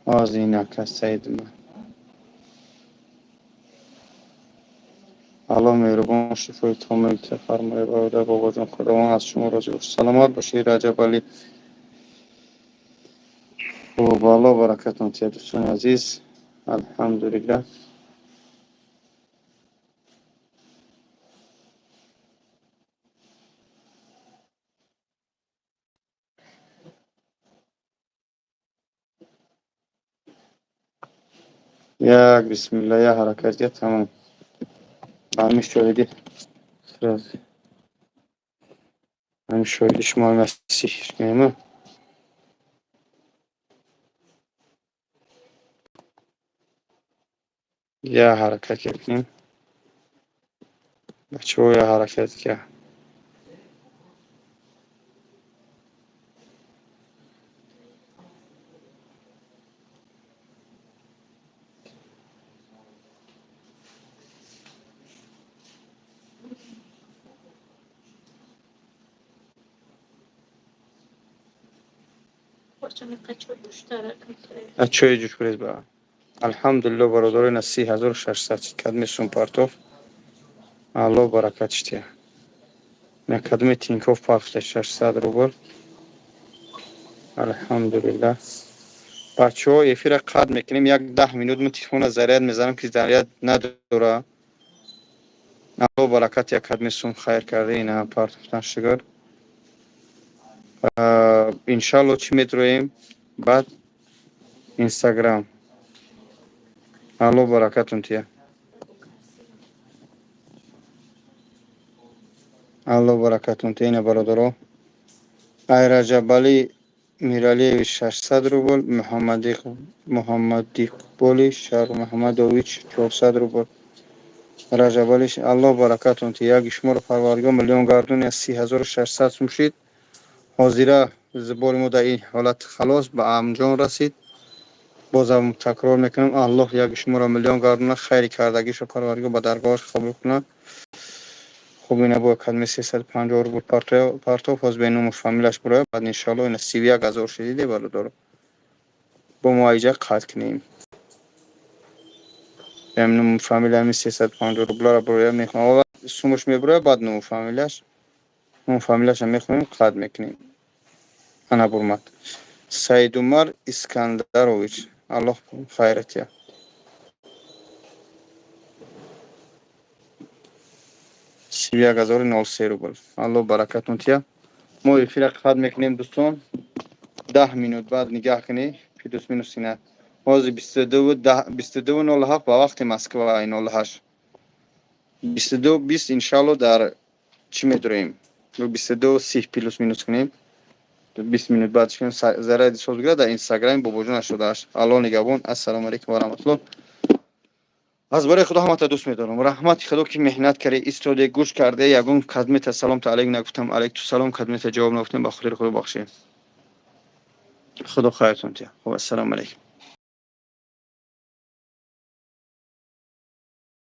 Ҳозир инака Саид ман. Аллоҳ меҳрубон шифои комил фармояд, бародар бобоҷон, Худованд аз шумо розӣ бошад. Саломат бошед, Раҷабалӣ. Хуб, Аллоҳ баракатон диҳад, дӯстони азиз. Алҳамдулиллаҳ. Як бисмилла, я ҳаракат, я тамом. Ба ҳамин шоҳидӣ сразу. Ҳамин шоҳиди шумо масиҳ кунем. Я ҳаракат кунем. Бачаҳо, я ҳаракат ка. Чои ҷӯш кунед ба. Алҳамдулилло, бародаро, ина 30 600 кадми сум партоф. Аллоҳ баракатш диҳад. Ина кадми Тинькофф партофта 600 рубл. Алҳамдулиллаҳ. Бачаҳо, эфира қатъ мекунем, як 10 минут ман телефона заряд мезанам, ки заряд надора. Аллоҳ баракат як кадми сум хайр карда, ина партофтан шукр. Иншалло, чӣ медроем? Баъд Инстаграм. Аллоҳ баракатон диҳад. Аллоҳ баракатон диҳад, ина бародаро. Ай Раҷабалӣ Миралиевич 600 рубл, Муҳаммадиқболи Шармуҳаммадович 400 рубл. Раҷабалӣ, Аллоҳ баракатон диҳад. Як шуморо Парвардигор миллион гардон, 30 600 сум шид. Ҳозира бори мо дар ин ҳолат халос ба анҷом расид. Бозам такрор мекунам, Аллоҳ як шуморо миллион гардона, хайри кардагишро Парвардигор ба даргоҳаш қабул кунад. Хуб, ина бо кадми 350 рубл партоф, ҳоз бе нуму фамилияш бурояд, баъд иншоалло ина 31 000 шидиде, бародаро. Бо мо айҷа қатъ кунем. Ям нуму фамилия ҳамин 350 рубларо бурояд, мехоҳам. Аввал сумаш мебурояд, баъд нуму фамилияш. Нуму фамилияшро мехоҳем, қатъ мекунем. Ана бурмад. Саидумар Искандарович. Аллоҳ хайрат диҳад. 31 003 рубл. Аллоҳ баракатон диҳад. Мо эфира қатъ мекунем, дӯстон. 10 минут баъд нигаҳ кунед, плюс минус ина. Ҳозир 22:07 ба вақти Москва, 08. 22:20 иншалло дар чӣ медроем? 22:30 плюс минус кунем. 20 минут баъд шикунем, заряди соз бигирад дар Инстаграми Бобоҷон 88. Аллоҳ нигаҳбон. Ассалому алайкум ва раҳматуллоҳ. Аз бораи Худо ҳамата дӯст медорам. Раҳмати Худо, ки меҳнат карде, истоде, гӯш карде, ягон кадмета салом та алайк нагуфтам, алайкту салом кадмета ҷавоб нагуфтем, ба хотири Худо бахшед. Худо хайртон тия. Хуб, ассалому алайкум.